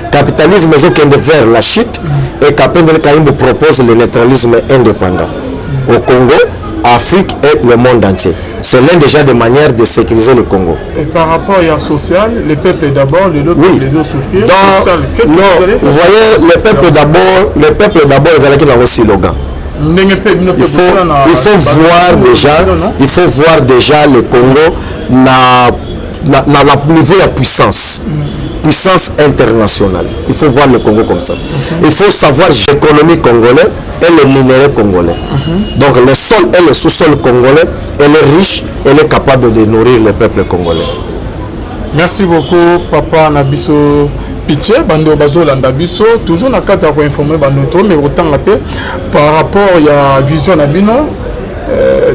capitalisme ezokende vers la chute, et Kapendele Kayimbo propose le neutralisme indépendant au Congo, Afrique et le monde entier. C'est l'un déjà des manières de sécuriser le Congo. Et par rapport à social, le peuple d'abord, le peuple les autres souffrir. Donc, social, qu'est-ce que non, vous allez faire? Vous voyez, le peuple d'abord, le peuple d'abord, ezalaki nango slogan. Ndenge mpe bino mpe Il faut voir déjà, il faut voir déjà le Congo na niveau ya puissance, puissance internationale. Il faut voir le Congo comme ça. Il faut savoir l'économie congolais et le minerai congolais. Donc le sol et le sous-sol congolais, elle est riche, elle est capable de nourrir le peuple congolais. Merci beaucoup, papa na biso Pitié. Bando bazolanda biso toujours na kati ya koinforme bando to mais kotanga mpe par rapport ya vision na bino,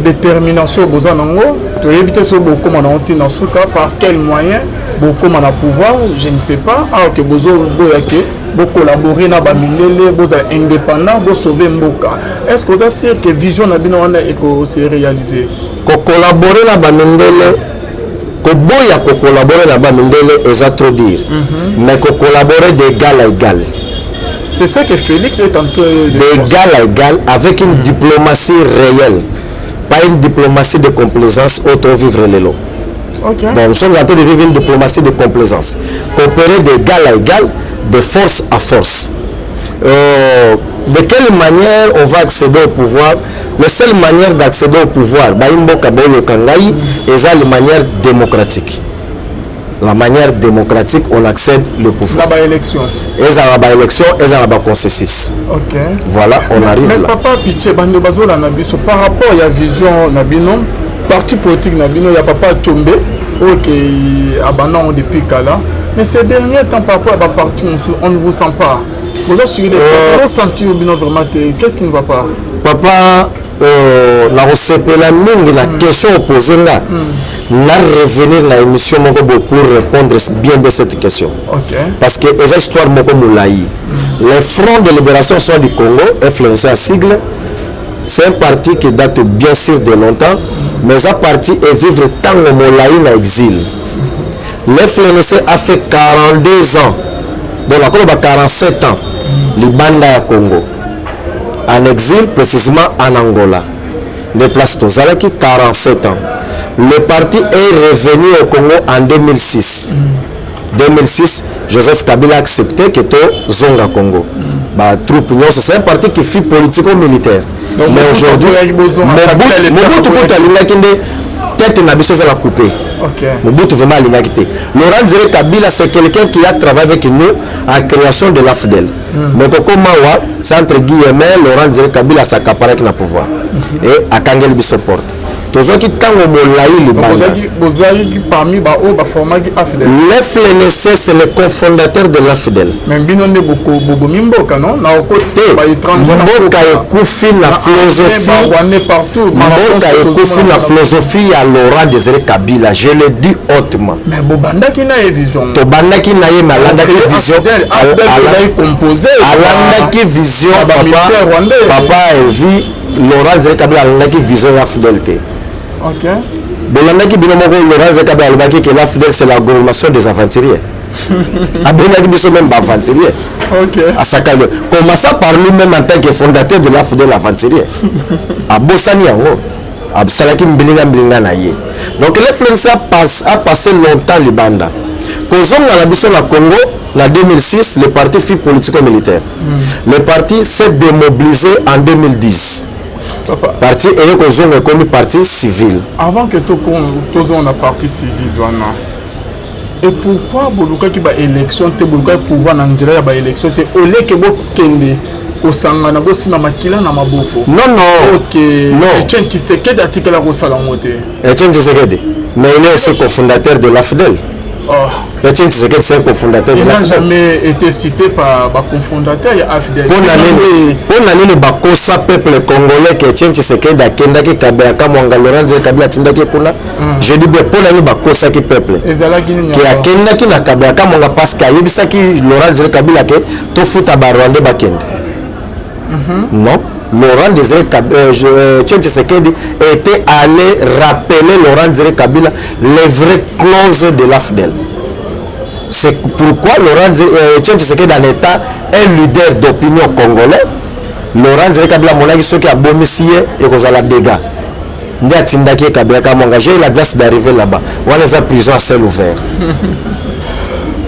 détermination boza nango, toyebi te soki bokóma nango ntina suka, par quel moyen bokóma na pouvoir, je ne sais pas. Awa ke bozoboya ke bocollaborer na bamindele, bozala indépendant, bosauve mboka, est ce que oza sûr ke vision na bino wana ekose réaliser? Kocollaborer na bamindele, koboya kocollaborer na bamindele eza trop dire, mais kocollaborer d'égal à égal. C'est ça que Félix est en train de D'égal à égal, avec une diplomatie réelle, pas une diplomatie de complaisance auto vivre lelo. Donc nous sommes en train de vivre une diplomatie de complaisance. Coopérer d'égal à égal, de force à force. De quelle manière on va accéder au pouvoir? La seule manière d'accéder au pouvoir, baimboka boyoka ngai, eza la manière démocratique. La manière démocratique, on accède le pouvoir. Na baélection. Ezala baélection, ezala baconsensus. Voilà, on arrive Mais là. papa Pitié, bando bazolanda biso, par rapport ya vision na bino, parti politique na bino ya papa Tshombe oyo ke abanda yango depuis kala, mais ces derniers temps, par rapport à baparti mosusu, on ne vous sent pas. Boza suivi, osentir bino vraiment te. Qu'est-ce qui ne va pas? Papa, nakosepela mingi na question opose nga, na revenir na émission moko boye pour répondre bien de cette question, parce que eza histoire moko molai. Le Front de libération soit du Congo, FLNC en sigle, c'est un parti qui date bien sûr de longtemps, mais eza parti evivre ntango molai na exil. Le FLNC a fait 42 ans, donc nakoloba 47 ans libanda ya Congo, en exil, précisément en Angola, nde place tozalaki 47 ans. Le parti est revenu au Congo en 2006. 2006, Joseph Kabila a accepté que tozonga Congo. Ba troupe nyonso, c'est un parti qui fut politico-militaire. Donc, Mais Mobutu aujourd'hui, akoyaki bozonga, Kabila Mobutu, leta Mobutu akoyaki. kutu alingaki nde tête na biso ezala coupé. Mobutu vraiment alingaki te. Laurent Désiré Kabila, c'est quelqu'un qui a travaillé avec nous en création de l'AFDL. Mais koko mawa, c'est entre guillemets, Laurent Désiré Kabila s'accaparaki na pouvoir. Et akangeli biso porte. Tozwaki ntango molai libanda. Bozalaki parmi baoyo baformaki AFDL? L'FLNC, c'est le cofondateur de l'AFDL. Mais bino nde bobomi mboka, non? Na okotisa Te, baétranger. Mboka ekufi na philosophie. Barwandais partout. Mboka ekufi na philosophie ya Laurent Désiré Kabila, je le dis hautement. Mais bobandaki na ye vision. Tobandaki na ye, mais alandaki vision. AFDL ezalaki composé Alandaki vision na papa. Bamilitaire rwandais. Papa Elvi, Laurent Désiré Kabila alandaki vision ya AFDL te. Bolandaki bino moko, Laurent Désiré Kabila alobaki que l'AFDL, c'est l'agglomération des aventuriers. Abengaki biso même baaventurier. Asakali commença par lui-même en tant que fondateur de l'AFDL, aventurier. Abosani yango, asalaki mbilinga mbilinga na ye. Donc l'FLNC a passé longtemps libanda. Kozonga na biso na Congo na 2006, le parti fut politico-militaire. Le parti s'est démobilisé en 2010. Papa, parti eye kozonga, ekomi parti civil. Avant que tozonga na parti civil wana, et pourquoi bolukaki baélection te? Bolukaki pouvoir na nzela ya baélection te, oleke bokende kosangana, bosimba makila na maboko? Non. Ok. Non. Etienne Tshisekedi atikala kosala yango te. Etienne Tshisekedi, mais il est aussi cofondateur de l'AFDL. Oh. Etienne Tshisekedi, c'est un cofondateur de Il n'a l'AFDL. jamais été cité par bacofondateur ya AFDL. Mpona nini bakosa peuple congolais ke Etienne Tshisekedi akendaki Kabeya Kamwanga, Laurent Désiré Kabila atindaki kuna? Je dis bien, mpona nini bakosaki peuple Ezalaki nini ke yango? Akendaki na Kabeya Kamwanga parce que ayebisaki Laurent Désiré Kabila ke tofuta barwandais bakende? Non, Laurent Désiré Etienne Tshisekedi était allé rappeler Laurent Désiré Kabila les vraies clauses de l'AFDL. C'est pourquoi Etienne Tshisekedi, en étant un leader d'opinion congolais, Laurent Désiré Kabila amonaki soki abomisi ye, ekozala dégâts, nde atindaki ye Kabeya Kamwanga. J'ai eu la grâce d'arriver là-bas. Wana eza prison à ciel ouvert.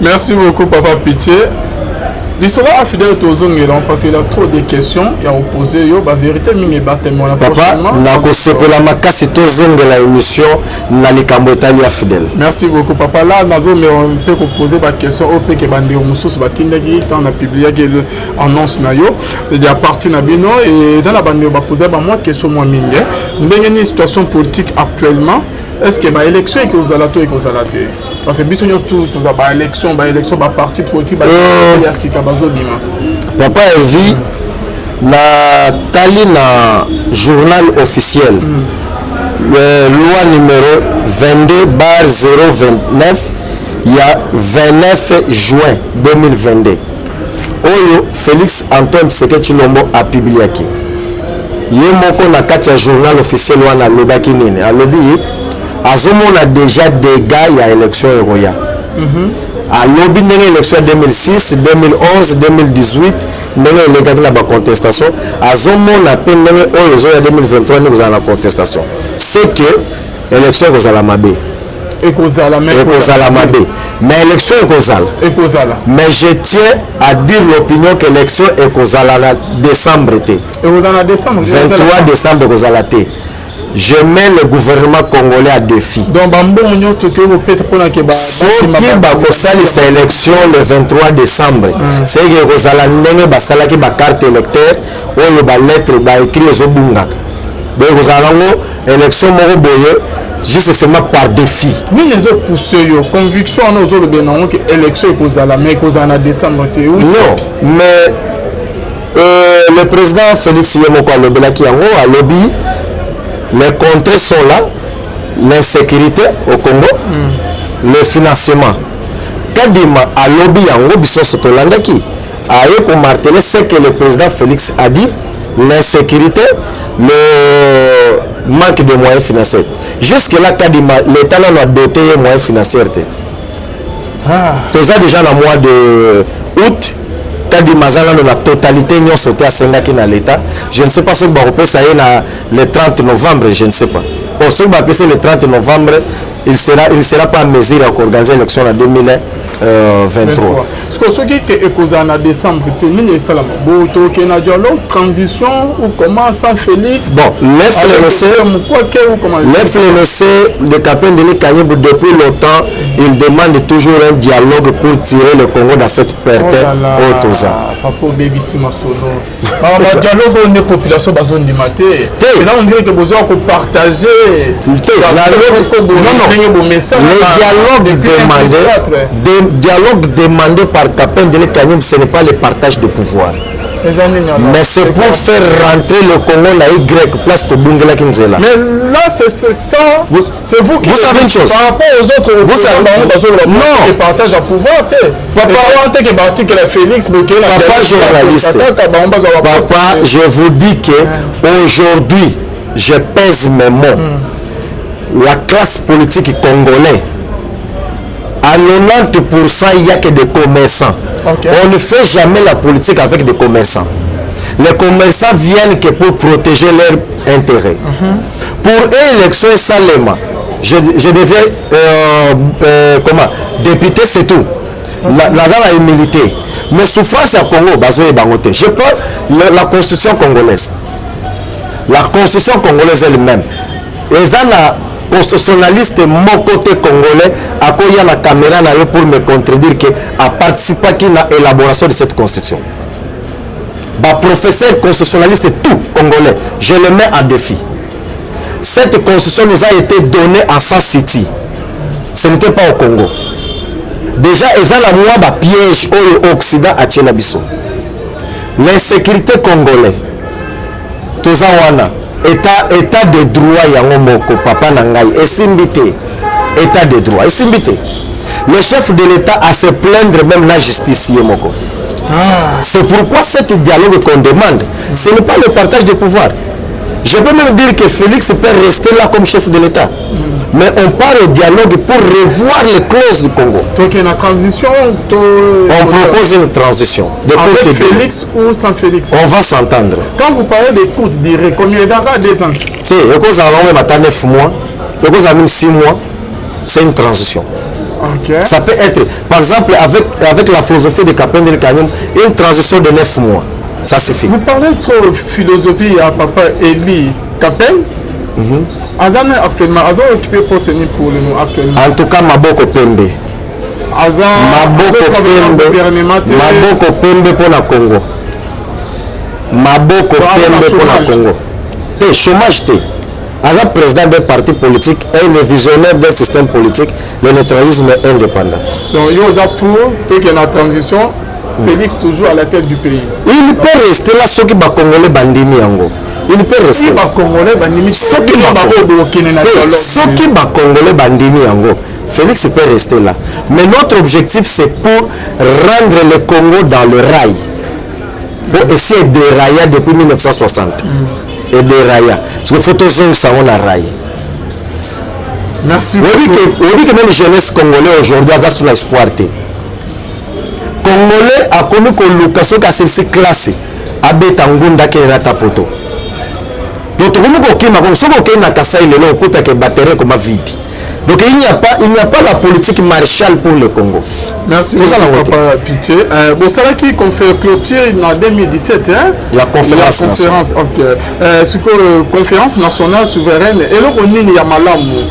Merci beaucoup, papa Pitié. Lisolo AFDL, tozongela, parce qu'il a trop de questions ya opposé yo, bavérité mingi ebatemi wana. Papa, nakosepela makasi tozongela émission na likambo etali AFDL. Merci beaucoup, papa. Là, nazomela mpe kopose baquestion oyo mpe ke bandeko mosusu batindaki ntango na publiaki annonce na yo ya parti na bino. Eza na bandeko bapose bamwa question mwa mingi. Ndenge nini situation politique actuellement? Est ce que baélection ekozala to ekozala te? Parce que biso nyonso tu toza baélection, baélection, baparti politique ya sika bazobima. Papa Evi, natali na journal officiel, loi numéro 22/029 ya 29 juin 2022 oyo Félix Antoine Tshisekedi Tshilombo apubliaki ye moko na kati ya journal officiel wana. Alobaki nini? Alobi azomona déjà dégâts ya élection ekoya. Alobi ndenge élection ya 2006, 2011, 2018, ndenge elekaki na bacontestation, azomona mpe ndenge oyo ezoya 2023, ndenge kozala na contestation. C'est que élection ekozala mabe. Ekozala, mais Ekozala mabe, mais élection ekozala. Ekozala. Mais je tiens à dire l'opinion que élection ekozala na décembre te. Ekozala na décembre? 23 décembre ekozala te. Je mets le gouvernement congolais à défi. Donc bambongo nyonso tokoki kopesa mpona ke Soki bakosalisa élection le 23 décembre, c'est que ekozala ndenge basalaki bacarte électeur oyo balettre baécrit ezobungaka. Donc ekozala nango élection moko boye, juste seulement par défi. Nini ezopousse yo conviction wana ozolobela nango ke élection ekozala, mais ekozala na décembre te? Non, mais le président Félix ye moko alobelaki yango. Alobi les contrées sont là, l'insécurité au Congo, le financement. Kadima alobi yango, biso nyonso tolandaki. Aye komarteler ce que le président Félix a dit: l'insécurité, le manque de moyens financiers. Jusque là, Kadima, l'État nano adoté ye moyens financiers te. Toza déjà na mois de août, Kadima aza nano na totalité nyonso te asengaki na l'État. Je ne sais pas soki bakopesa ye na le 30 novembre, je ne sais pas. Mpo soki bapesi le 30 novembre, il sera pas en mesure ya koorganiser élection na 2023. Siko soki ke ekozala na décembre te, nini esalama? Bo tokende na dialogue, transition ou comment, sans Félix? Bon, l'FLNC, Mukwake ou comment? L'FLNC de Kapendeli Kanyembo, depuis longtemps, il demande toujours un dialogue pour tirer le Congo dans cette perte. Oyo toza. Papa, obebisi masolo. Badialogue oyo nde population bazondima te. Eza on dirait que bozwa kopartage. Ndenge bomesana. Le dialogue demandé, dialogue demandé par Kapendeli Kanyembo, ce n'est pas le partage de pouvoir, mais c'est pour faire rentrer le Congo na Y place tobungelaki nzela. Mais là, c'est ça, c'est vous qui Vous savez une chose. Par rapport aux autres. Vous savez, non, partage à pouvoir te. Papa, te ke baarticle ya Félix. Papa journaliste, papa, je vous dis que aujourd'hui, je pèse mes mots, la classe politique congolaise, à 90%, il n'y a que des commerçants. On ne fait jamais la politique avec des commerçants. Les commerçants viennent que pour protéger leurs intérêts. Pour eux, élection esalema, je deviens comment, député, c'est tout. Naza na humilité, mais souffrance ya Congo bazoyeba yango te. Je parle la constitution congolaise. La constitution congolaise elle-même, eza na constitutionnaliste moko te congolais akoya na caméra na yo pour me contredire que aparticipaki na élaboration de cette constitution. Baprofesseur constitutionnaliste tout congolais, je le mets en défi. Cette constitution nous a été donnée en Sun City, ce n'était pas au Congo. Déjà eza na mwa bapiège oyo Occident atiela biso. L'insécurité congolais, toza wana, état de droit yango moko, papa na ngai, esimbi te. État de droit esimbi te. Le chef de l'État a se plaindre même na justice ye moko. C'est pourquoi cet dialogue qu'on demande, ce n'est pas le partage de pouvoir. Je peux même dire que Félix peut rester là comme chef de l'État, mais on part au dialogue pour revoir les clauses du Congo. Donc la transition to... On propose une transition de avec courte durée. Félix ou sans Félix? On va s'entendre. Quand vous parlez de courte durée, combien d'arrêt? 2 ans? Te, ekozala nango ata 9 mois, ekozala même 6 mois. C'est une transition. Ça peut être, par exemple, avec la philosophie de Kapendel Kanyum, une transition de 9 mois, ça suffit. Vous parlez trop philosophie à papa Eli Kapel. Aza actuellement, aza occupé poste nini pour le nous actuellement? En tout cas, maboko pembe. Aza Maboko pembe. Gouvernement te? Maboko pembe mpona Congo, maboko pembe mpona Congo te, chômage te. Aza président d'un parti politique et le visionnaire d'un système politique, le neutralisme indépendant. Donc yo oza pour tokende na transition, Félix toujours à la tête du pays? Il peut rester là soki bacongolais bandimi yango, il peut rester. Bacongolais bandimi? Soki bango bokende na dialogue. Soki bacongolais bandimi yango, Félix peut rester là. Mais notre objectif, c'est pour rendre le Congo dans le rail. Po esi edérailla depuis 1960. Edérailla. Parce qu'il faut tozongisa yango na rail. Merci. Oyebi ke même jeunesse congolais aujourd'hui aza sous espoir te. Congolais akomi koluka soki asilisi classe, abeta ngunda, akende na ta poto. Donc tokomi kokima kongo. Soki okei na Kasai lelo, okutaka baterrain ekoma vide. Donc il n'y a pas la politique Marshall pour le Congo. Merci Tout ça, beaucoup, la papa Pitié. Bosalaki clôture en 2017, hein? La conférence. La conférence, ok. Sikoyo conférence nationale souveraine, eloko nini ya malamu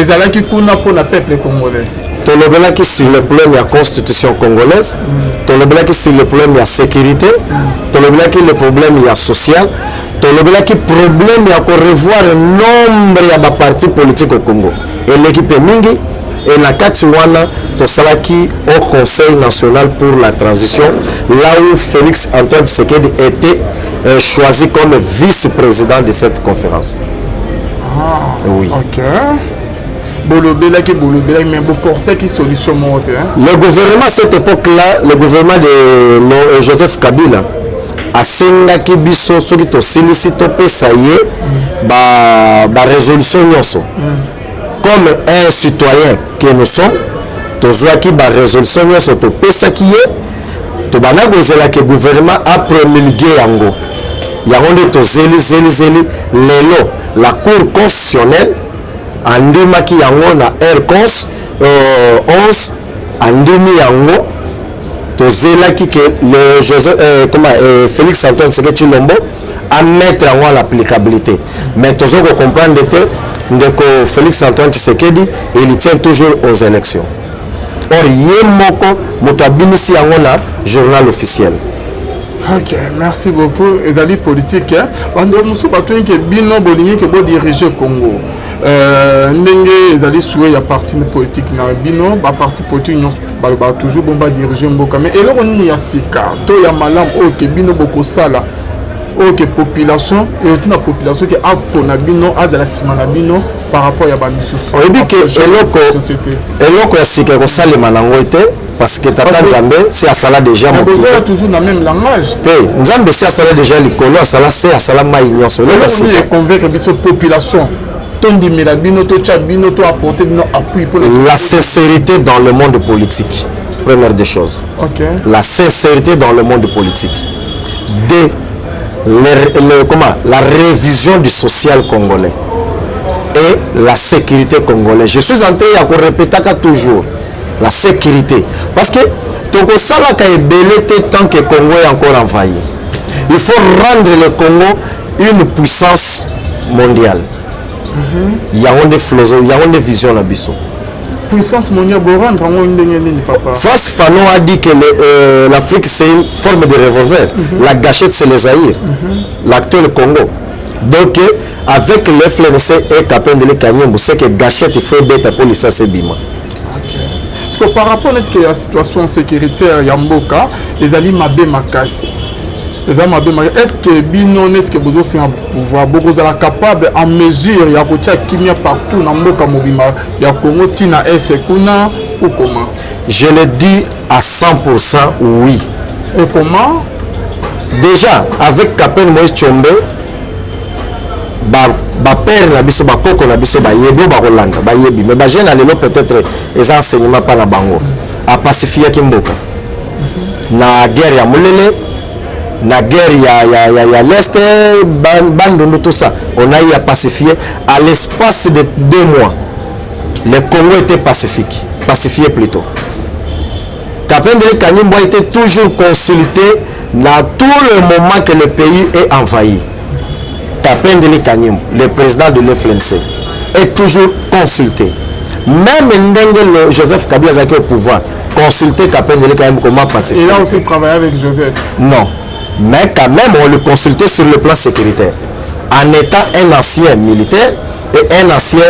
ezalaki kuna mpona peuple congolais? Tolobelaki sur le problème ya constitution congolaise, tolobelaki sur le problème ya sécurité, tolobelaki le problème ya social, tolobelaki problème ya korevoir nombre ya baparti politique au Congo, eleki mpe mingi. E na kati wana tosalaki au Conseil national pour la transition, là où Félix Antoine Tshisekedi était choisi comme vice-président de cette conférence. Ah, oui. Ok, bolobelaki, bolobelaki, mais boportaki solution moko te, hein? Le gouvernement à cette époque-là, le gouvernement de Joseph Kabila, asengaki biso soki tosilisi topesa ye barésolution ba nyonso. Comme un citoyen que nous sommes, tozwaki barésolution nyonso, topesaki ye. Tobanda kozelaki gouvernement apromulgue yango. Yango nde tozeli zeli zeli lelo. La Cour constitutionnelle andimaki yango na RCONS 11, andimi yango. Tozelaki ke le Joseph, comment, Félix Antoine Tshisekedi Tshilombo amettre yango à l'applicabilité, mais tozo kocomprendre te. Ndeko Félix Antoine Tshisekedi, il tient toujours aux élections. Or ye moko moto abimisi yango na journal officiel. Ok, merci beaucoup. Ezali politique. Bandeko mosusu batoyinke bino bolingi ke bodirige Congo. Ndenge ezali souhait ya parti politique na bino, baparti politique nyonso balobaka toujours bon badirige mboka, mais eloko nini ya sika to ya malamu oyo ke bino bokosala, oyo ke population eyotina population ke apona bino, azala nsima na bino par rapport ya bamisusu? Oyebi ke eloko ya sika ekosalema nango te, parce que tata Nzambe si asala déjà. Bozoya toujours na même langage. Te, Nzambe si asala déjà likolo, asala se, asala mai nyonso. Eloko ya sika convaincre biso population, tondimela bino, totya bino, to apporter bino appui pour la sincérité dans le monde politique, première des choses. La sincérité dans le monde politique. Deux, comment, la révision du social congolais et la sécurité congolaise. Je suis en train ya korépétaka toujours la sécurité, parce que tokosalaka ebele te tant que Congo est encore envahi. Il faut rendre le Congo une puissance mondiale. Yango nde philosophie, yango nde vision na biso. Puissance mondiale, borendre yango ndenge nini, papa? Frantz Fanon a dit que l'Afrique, c'est une forme de revolver. La gâchette, c'est le Zaïre, l'actuel Congo. Donc avec le FLNC et Kapendele Kanyembo, c'est que gâchette, il faut beta pour lisasi ebima. Parce que par rapport neti ke ya situation sécuritaire ya mboka ezali mabe makasi, eza mabe makasi, est ce que bino neti ke bozosenga pouvoir, bokozala capable en mesure ya kotia kimia partout na mboka mobimba ya Congo, ntina Est kuna, ou comment? Je le dis à 100% oui. Et comment? Déjà avec Capitaine Moïse Tshombe, bapère na biso, bakoko na biso bayebi oyo bakolanda, bayebi, mais bajeune ya lelo, peut-être eza enseignement mpa na bango. Apacifiaki mboka na guerre ya Molele, na guerre ya l'Est, Bandundu, tout ça. On a eu à pacifier à l'espace de 2 mois. Le Congo était pacifique, pacifié plutôt. Kapendele Kanyimbo a été toujours consulté dans tout le moment que le pays est envahi. Kapendele Kanyimbo, le président de l'FLNC, est toujours consulté. Même ndenge le Joseph Kabila azalaki au pouvoir, consulter Kapendele Kanyimbo comment pacifier. Il a aussi travaillé avec Joseph? Non. Mais quand même, on le consultait sur le plan sécuritaire. En étant un ancien militaire et un ancien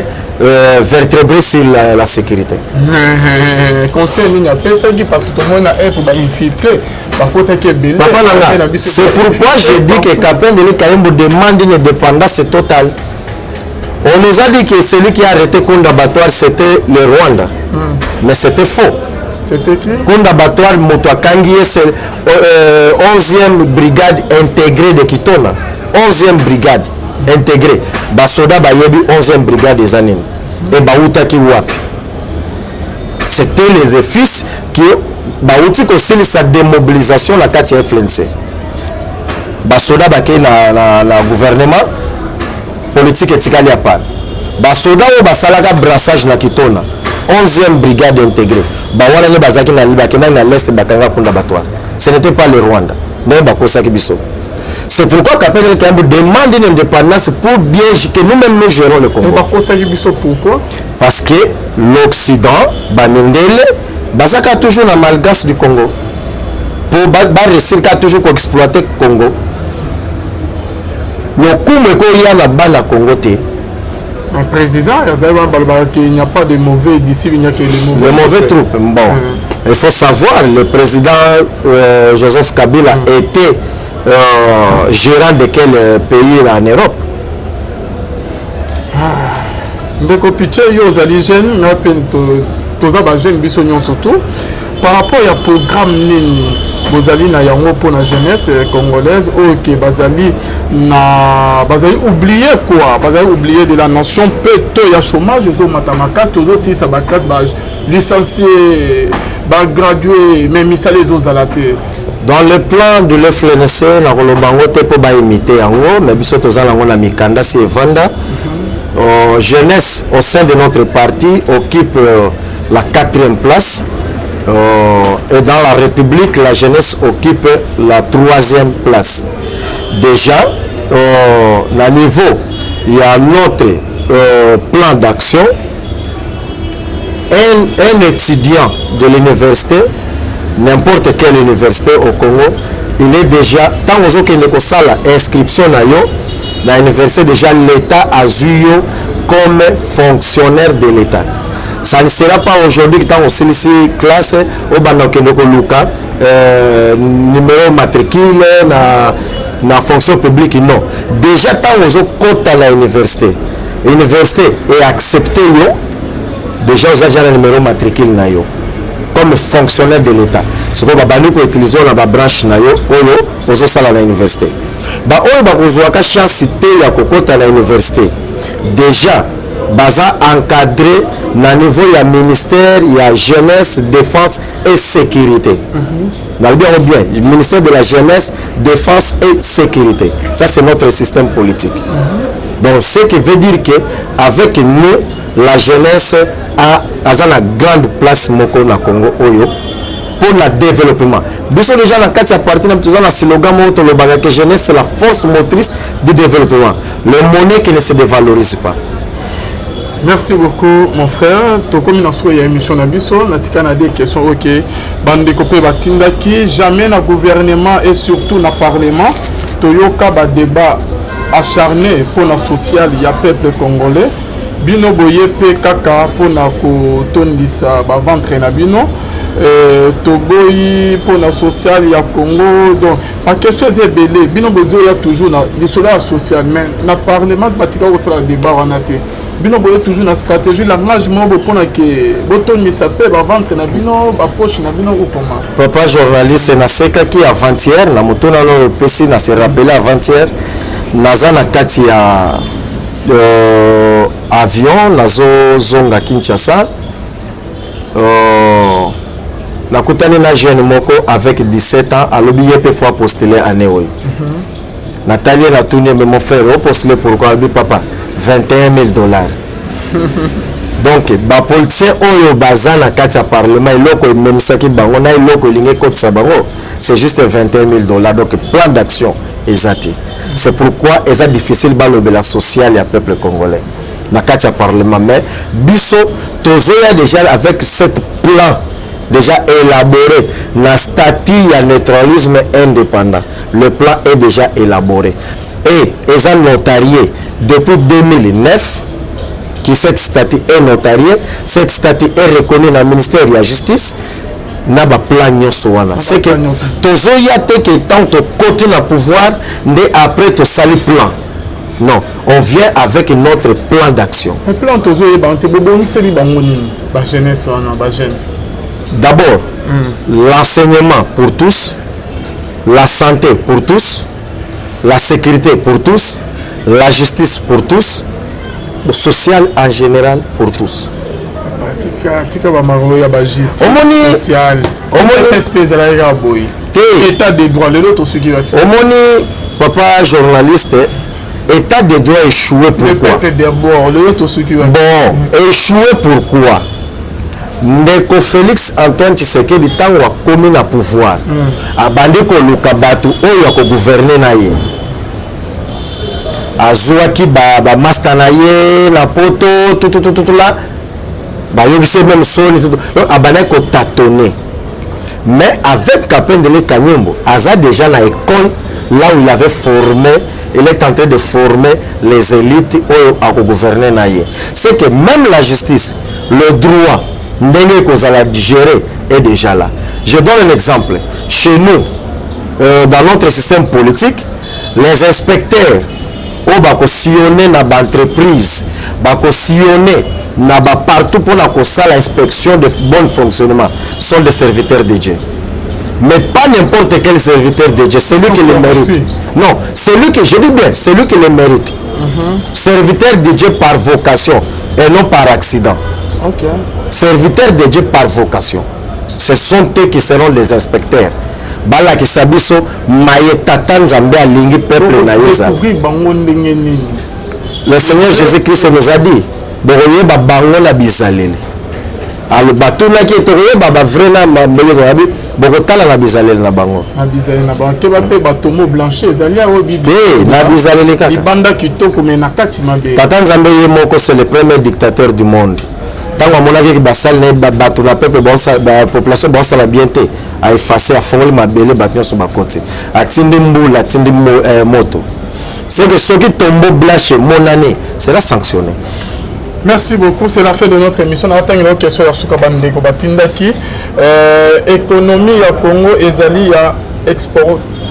vertébré sur la sécurité. Conseil nini apesaki? Parce que tomoni na Est bainfiltré bakotaki ebele. Papa Nanga, c'est pourquoi je dis que Kapendele Kayembo demande une indépendance totale. On nous a dit que celui qui a arrêté Kunda Batware, c'était le Rwanda. Mais c'était faux. C'était qui? Kunda Batware, moto akangi ye, c'est 11e brigade intégrée de Kitona. 11e brigade intégrée. Basoda bayebi 11e brigade eza nini. Et bautaki wapi. C'était les fils qui bauti kosilisa démobilisation na kati ya FLNC. Basoda bakei na gouvernement politique, etikali ya part. Basoda oyo basalaka brassage na Kitona, 11e brigade intégrée, bawana nde bazalaki na, bakendaki na l'Est, bakanga Kunda Batware. Ce n'était pas le Rwanda ndenge bakosaki biso. C'est pourquoi Kapendele Kayambo demande une indépendance pour bien que nous-mêmes nous gérons le Congo. Bakosaki biso pourquoi? Parce que l'Occident, bamindele bazaka toujours na malgache du Congo po baréussir kaka toujours koexploiter Congo. Lokumu ekoya na bana Congo te. Un président azali wana, balobaka qu'il n'y a pas de mauvais disciples, il n'y a que de mauvais Le mauvais troupe. Bon, il faut savoir, le président Joseph Kabila était gérant de quel pays en Europe? Ndeko Pitie, yo ozali jeune, nga mpe toza bajeune biso nyonso. Tu par rapport ya programme nini bozali na yango mpona jeunesse congolaise oyo ke bazali na bazali oublié quoi, bazali oublié de la nation, mpe to ya chômage ezomata makasi, tozosilisa baclasse, balicencié, bagradué, mais misala ezozala te? Dans le plan de l'FLNC, nakoloba yango te mpo baimite yango, mais biso toza nango na mikanda si evanda. Jeunesse au sein de notre parti occupe la quatrième place et dans la République, la jeunesse occupe la troisième place. Déjà, na niveau il y a notre plan d'action, un étudiant de l'université, n'importe quelle université au Congo, il est déjà, tant ozokende kosala inscription na yo na université, déjà l'État azwi yo comme fonctionnaire de l'État. Ça ne sera pas aujourd'hui que ntango osilisi classe, obanda okende koluka numéro matricule na fonction publique. Non, déjà ntango ozokɔta na université, université eaccepte yo, déjà oza déjà na numéro matricule na yo comme fonctionnaire de l'État. Sikoyo babandi koutilize oyo na babranche na yo oyo ozosala na université. Baoyo bakozwaka chance te ya kokɔta na université, déjà baza encadré na niveau ya ministère ya Jeunesse, Défense et Sécurité. Nalobi yango bien, ministère de la Jeunesse, Défense et Sécurité. Ça, c'est notre système politique. Donc ce qui veut dire que avec nous, la jeunesse a aza na grande place moko na Congo oyo pour le développement. Biso déjà na kati ya parti na toza na slogan moko tolobaka que jeunesse, c'est la force motrice du développement, le monnaie qui ne se dévalorise pas. Merci beaucoup, mon frère. Tokomi na suka ya émission na biso. Natika na des questions. Ok, bandeko mpe batindaki. Jamais na gouvernement et surtout na parlement toyoka badébat acharné mpona social ya peuple congolais. Bino boye mpe kaka mpona kotondisa baventre na bino. Toboyi mpona social ya Congo. Donc baquestion eza ebele. Bino bozoya toujours na lisolo ya social, mais na parlement batika kosala débat wana te. Bino boye toujours na stratégie, langage moko boye mpona ke botondisa mpe baventre na bino, bapoche na bino, okoma. Papa journaliste, nasekaki avant-hier na motuna oyo opesi. Na se rappeler, avant-hier naza na kati ya avion, nazozonga Kinshasa. Nakutani na jeune moko avec 17 ans, alobi ye mpe faut apostuler année oyo. Natali ye, natuni ye: "Mais mon frère, opostule pourquoi?" Alobi: "Papa, 21 000 dollars." Donc bapoliticien oyo baza na kati ya parlement, eloko ememisaki bango na eloko elingi ekotisa bango, c'est juste 21 000 dollars. Donc plan d'action eza te. C'est pourquoi eza difficile balobela social ya peuple congolais na kati ya parlement. Mais biso tozoya déjà avec cette plan déjà élaboré na statut ya neutralisme indépendant. Le plan est déjà élaboré et eza notarié depuis 2009 qui cette statut est notarié, cette statut est reconnue na ministère ya Justice na baplan nyonso wana. C'est que tozoya te ke tant tokoti na pouvoir nde après tosali plan. Non, on vient avec notre plan d'action. Mais plan tozoyeba te, bobongiseli bango nini, bajeunesse wana, bajeune? D'abord, l'enseignement pour tous, la santé pour tous, la sécurité pour tous, la justice pour tous, le social en général pour tous. Tika, tika bamakolo ya bajustice sociale. Sp ezalaki kaka boye. Te. État de droit, lelo tosuki wapi? Omoni, papa journaliste, état de droit échoué. Le Pourquoi? peuple d'abord, lelo tosuki wapi? Bon, échoué pourquoi? Ndeko Félix Antoine Tshisekedi, ntango akomi na pouvoir, abandi koluka bato oyo akogouverne na ye. Azwaki bamaster na ye na poto tututututula, bayokisi ye même soni tutu. Donc abandaki kotâtonner. Mais avec Kapendele Kanyembo, aza déjà na école là où il avait formé, il est en train de former les élites oyo akogouverner na ye. C'est que même la justice, le droit, ndenge ekozala digéré, est déjà là. Je donne un exemple: chez nous, dans notre système politique, les inspecteurs oyo bakosillonne na baentreprise, bakosillonne na bapartout mpona kosala inspection de bon fonctionnement, sont des serviteurs de Dieu, mais pas n'importe quel serviteur de Dieu, celui qui le mérite. Non, celui que je dis bien, celui qui le mérite. Serviteur de Dieu par vocation et non par accident. Serviteur de Dieu par vocation. Ce sont eux qui seront les inspecteurs. Balakisa biso maye Tata Nzambe alingi peuple na ye ezala. Découvrir bango ndenge nini? Le Seigneur Jésus-Christ nous a dit, bokoyeba bango na bizaleli. Alo batunaki ye, tokoyeba ba vrai na mabele babi, bokotala na bizaleli na bango. Na bizaleli na bango. Keba mpe ba tombeau blanche ezali awa Bible. Te, na bizaleli kaka. Libanda kitoko mais na kati mabe. Tata Nzambe ye moko, c'est le premier dictateur du monde. Ntango amonaki basali na ye, bato na peuple, ba population baosala bien te, aefface, afongoli mabele, bato nyonso bakoti, atindi mbula, atindi moto. C'est que soki tombeau blanche emonani, sera sanctionné. Merci beaucoup, c'est la fin de notre émission. Natangela yo question ya suka bandeko batindaki. Économie ya Congo ezali ya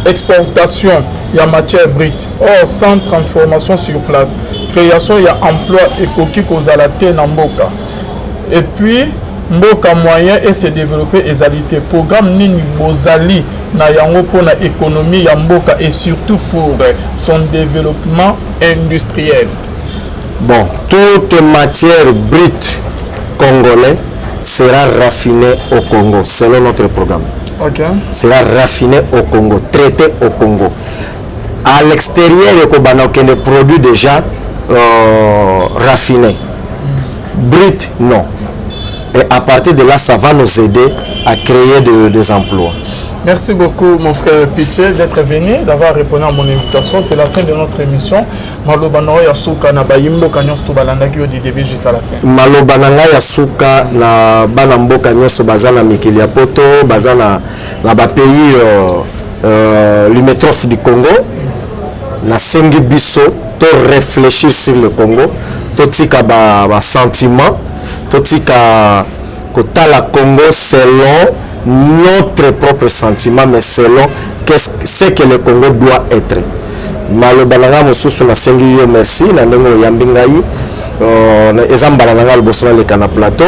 exportation ya matière brute. Or, sans transformation sur place, création ya emploi ekoki kozala te na mboka. Et puis, mboka moyen et se développer ezali te. Programme nini bozali na yango mpona économie ya mboka et surtout pour son développement industriel? Bon, toute matière brute congolais sera raffinée au Congo, selon notre programme. Sera raffinée au Congo, traitée au Congo. À l'extérieur, il y a des produits déjà raffinés. Brut, non. Et à partir de là, ça va nous aider à créer des emplois. Merci beaucoup, mon frère Pitché, d'être venu, d'avoir répondu à mon invitation. C'est la fin de notre émission. Maloba na ya suka na bayi mboka nyonso to balandaki yo du début jusqu'à la fin. Maloba na ngai ya suka na bana mboka nyonso baza na mikili ya poto, baza na bapays limitrophe du Congo, nasengi biso to réfléchir sur le Congo, totika ba sentiment, totika kotala Congo selon notre propre sentiment, mais selon ce que le Congo doit être. Maloba na ngai mosusu, nasengi yo merci na ndenge oyambi ngai. Eza mbala na ngai liboso naleka na plateau.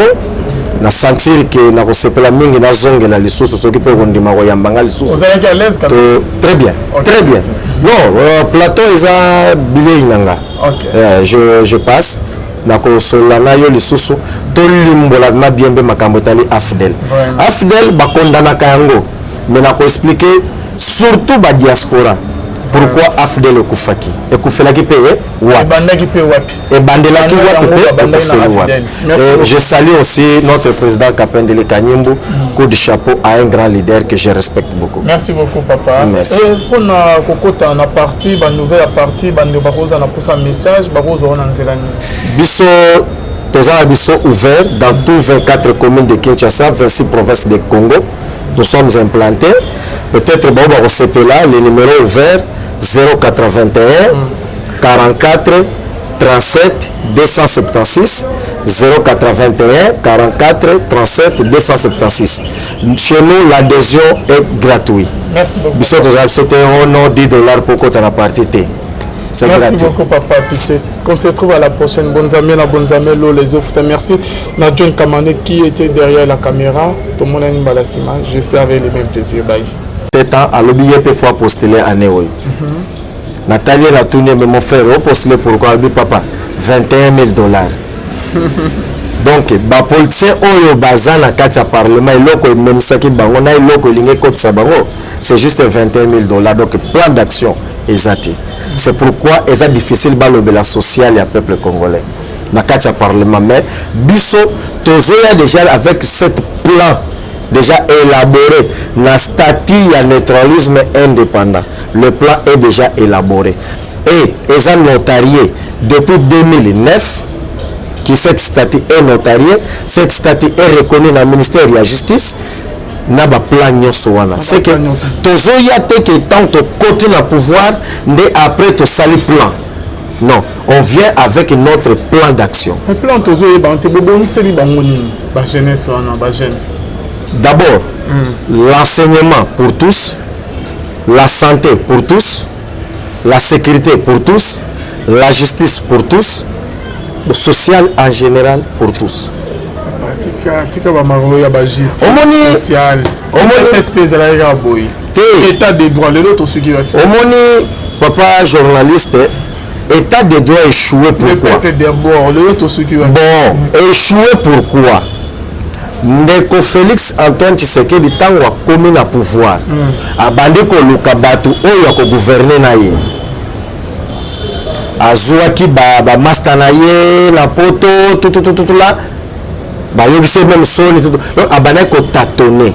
Na sentir ke nakosepela mingi nazongela lisusu soki mpe kondima koyamba ngai lisusu. Ozalaki à l'aise quand même? Très bien. Très bien. Merci. Non, plateau eza bilei na nga. Je passe nakosolola na yo lisusu, tolimbola na bien mpe makambo etali AFDL. AFDL bakondanaka yango, mais nakoexpliquer surtout badiaspora pourquoi AFDL ekufaki, ekufelaki mpe wapi. Ebandaki mpe wapi. Ebandelaki wapi mpe ekufeli wapi. Je salue aussi notre président Kapendele Kanyimbu. Coup de chapeau à un grand leader que je respecte beaucoup. Merci beaucoup, papa. Merci. Mpona kokota na parti banouvelle ya parti, bandeko bakozala na posa message, bakozwa na nzela nini? Biso toza na biso ouvert dans tous 24 communes de Kinshasa, 26 provinces de Congo, nous sommes implantés. Peut-être bao bakosepela, le numéro ouvert 081 44 37 276, 081 44 37 276. Chez nous, l'adhésion est gratuite. Merci beaucoup. Biso tozala biso te ono 10 $ po kota na parti te. C'est Merci gratuit. Beaucoup, papa Pitché. Qu'on se retrouve à la prochaine. Bonne amie, la bonne amie, les autres. Merci. Na John Kamane qui était derrière la caméra. Tout le monde a une balasima. J'espère avec les mêmes plaisirs. Bye. 7 ans, alobi ye mpe faut apostuler année oyo. Natali ye, natuni ye: "Mais mon frère, opostule pourquoi?" Alobi: "Papa, 21 000 $." Donc bapoliticien oyo baza na kati ya parlement, eloko ememisaki bango na eloko elingi ekotisa bango, c'est juste 21 000 $. Donc plan d'action eza te. C'est pourquoi eza difficile balobela social ya peuple congolais na kati ya parlement. Mais biso tozoya déjà avec cette plan déjà élaboré na statut ya neutralisme indépendant. Le plan est déjà élaboré et eza notarié depuis 2009 qui cette statut est notarié, cette statut est reconnue dans le ministère de la Justice na baplan nyonso wana. C'est que tozoya te ke tant tokoti na pouvoir nde après tosali plan. Non, on vient avec notre plan d'action. Mais plan tozoyeba te, bobongiseli bango nini, bajeunesse wana, bajeune? D'abord, l'enseignement pour tous, la santé pour tous, la sécurité pour tous, la justice pour tous, le social en général pour tous. Tika, tika bamakolo ya bajustice sociale. Sp ezalaki kaka boye. Te. État de droit, lelo tosuki wapi? Omoni, papa journaliste, état de droit échoué. Le Pourquoi? peuple d'abord, lelo tosuki wapi? Bon, échoué pourquoi? Ndeko Félix Antoine Tshisekedi, ntango akomi na pouvoir, abandi koluka bato oyo akogouverner na ye. Azwaki bamaster na ye na poto tututututula, bayokisi ye même soni tutu. Donc abandaki kotâtonner.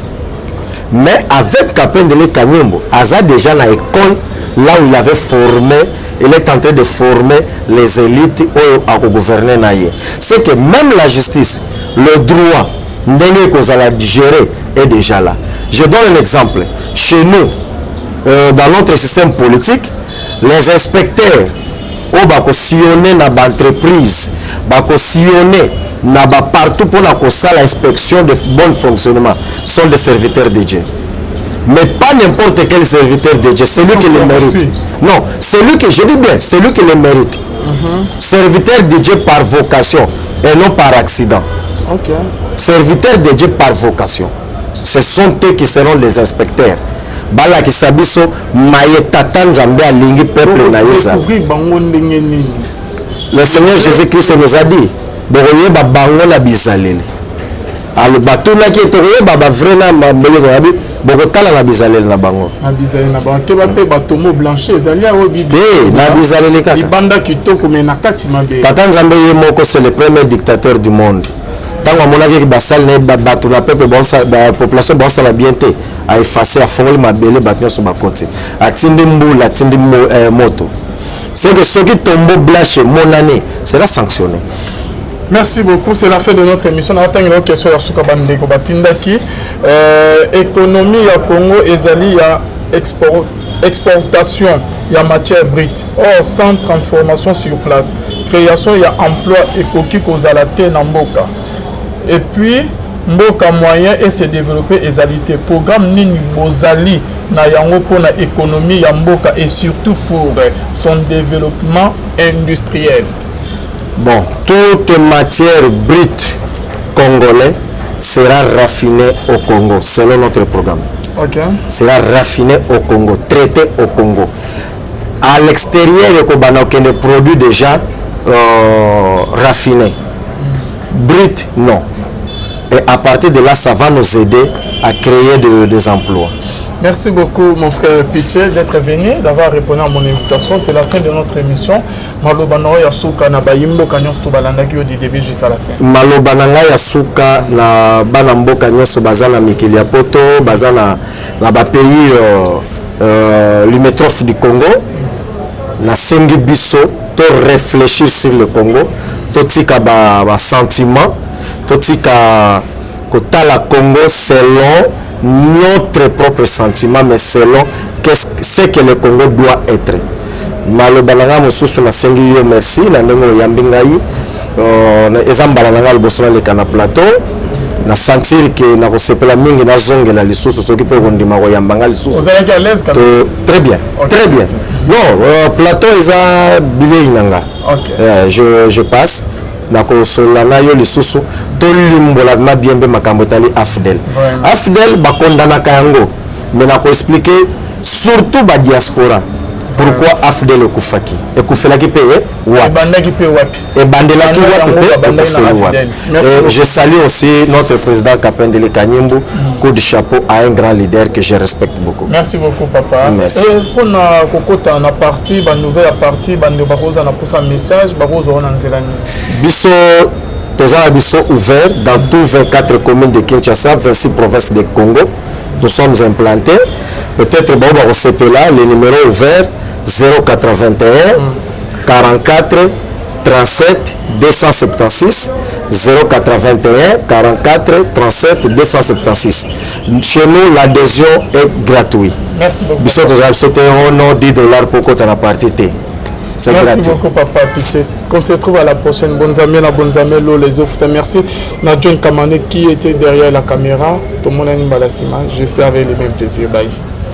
Mais avec Kapendele Kanyembo, aza déjà na école là où il avait formé, il est en train de former les élites oyo akogouverner na ye. C'est que même la justice, le droit, ndenge ekozala digéré, est déjà là. Je donne un exemple: chez nous, dans notre système politique, les inspecteurs oyo bakosillonner na baentreprise, bakosillonner na bapartout mpona kosala inspection de bon fonctionnement, sont des serviteurs de Dieu, mais pas n'importe quel serviteur de Dieu, celui qui le mérite. Non, celui que je dis bien, celui qui le mérite. Serviteur de Dieu par vocation et non par accident. Serviteur de Dieu par vocation. Ce sont eux qui seront les inspecteurs. Balakisa biso maye tata Nzambe alingi peuple na ye ezala. Découvrir bango ndenge nini? Le Seigneur Jésus-Christ nous a dit: bokoyeba bango na bizaleli. Alo batunaki ye: tokoyeba bavrai na mabeleko yabi? Bokotala na bizaleli na bango. Na bizaleli na bango te, bape batombeau blanche ezali awa. Te, na bizaleli kaka. Libanda kitoko, mais na kati mabe. Tata Nzambe ye moko, c'est le premier dictateur du monde. Ntango amonaki basali na ye, bato na peuple, population baosala bien te, aeffacer, afongoli mabele, bato nyonso bakoti, atindi mbula, atindi moto. C'est que soki tombeau blanche emonani, sera sanctionné. Merci beaucoup, c'est la fin de notre émission. Natangela question ya suka bandeko batindaki. Économie ya Congo ezali ya exportation ya matière brute. Or sans transformation sur place, création ya emploi ekoki kozala te na mboka. Et puis mboka moyen et se développer ezali te. Programme nini bozali na yango mpona économie ya mboka et surtout pour son développement industriel? Bon, toute matière brute congolais sera raffinée au Congo, selon notre programme. Sera raffinée au Congo, traité au Congo. À l'extérieur, ekobanda okende produit déjà raffiné. Brut, non. Et à partir de là, ça va nous aider à créer des emplois. Merci beaucoup, mon frère Pitché, d'être venu, d'avoir répondu à mon invitation. C'est la fin de notre émission. Maloba na ya suka na bayi mboka nyonso to balandaki yo du début jusqu'à la fin. Maloba na ngai ya suka na bana mboka nyonso baza na mikili ya poto, baza na bapays limitrophe du Congo, nasengi biso to réfléchir sur le Congo, totika basentiment, totika kotala Congo selon notre propre sentiment, mais selon ce que le Congo doit être. Maloba na ngai mosusu, nasengi yo merci na ndenge oyambi ngai. Eza mbala na ngai liboso naleka na plateau. Na sentir ke nakosepela mingi nazongela lisusu soki mpe kondima koyamba ngai lisusu. Ozalaki à l'aise quand même? Très bien. Très bien. Merci. Non, plateau eza bilei na nga. Je passe nakosolola na yo lisusu, tolimbola na bien mpe makambo etali AFDL. AFDL bakondanaka yango, mais nakoexpliquer surtout badiaspora pourquoi AFDL ekufaki, ekufelaki mpe wapi. Ebandaki mpe wapi. Ebandelaki Ebanda wapi yango, mpe babandaki na ekufeli wapi. AFDL. Merci Et beaucoup. je salue aussi notre président Kapendele Kanyimbu. Coup de chapeau à un grand leader que je respecte beaucoup. Merci beaucoup, papa. Merci. Et mpona kokota na parti banouvelle ya parti, bandeko bakozala na posa message, bakozwa na nzela nini? Biso toza na biso ouvert dans tous 24 communes de Kinshasa, 26 provinces de Congo, nous sommes implantés. Peut-être bao bakosepela, le numéro ouvert: 081 44 37 276, 081 44 37 276. Chez nous, l'adhésion est gratuite. Merci beaucoup. Biso tozala biso te ono 10 $ po okota na parti te, c'est Merci gratuit. Beaucoup, papa Pitché. Qu'on se retrouve à la prochaine. Bonne amie, la bonne amie, les autres. Merci. Na John Kamane qui était derrière la caméra. Tout le monde a une. J'espère avec les mêmes plaisirs. Bye.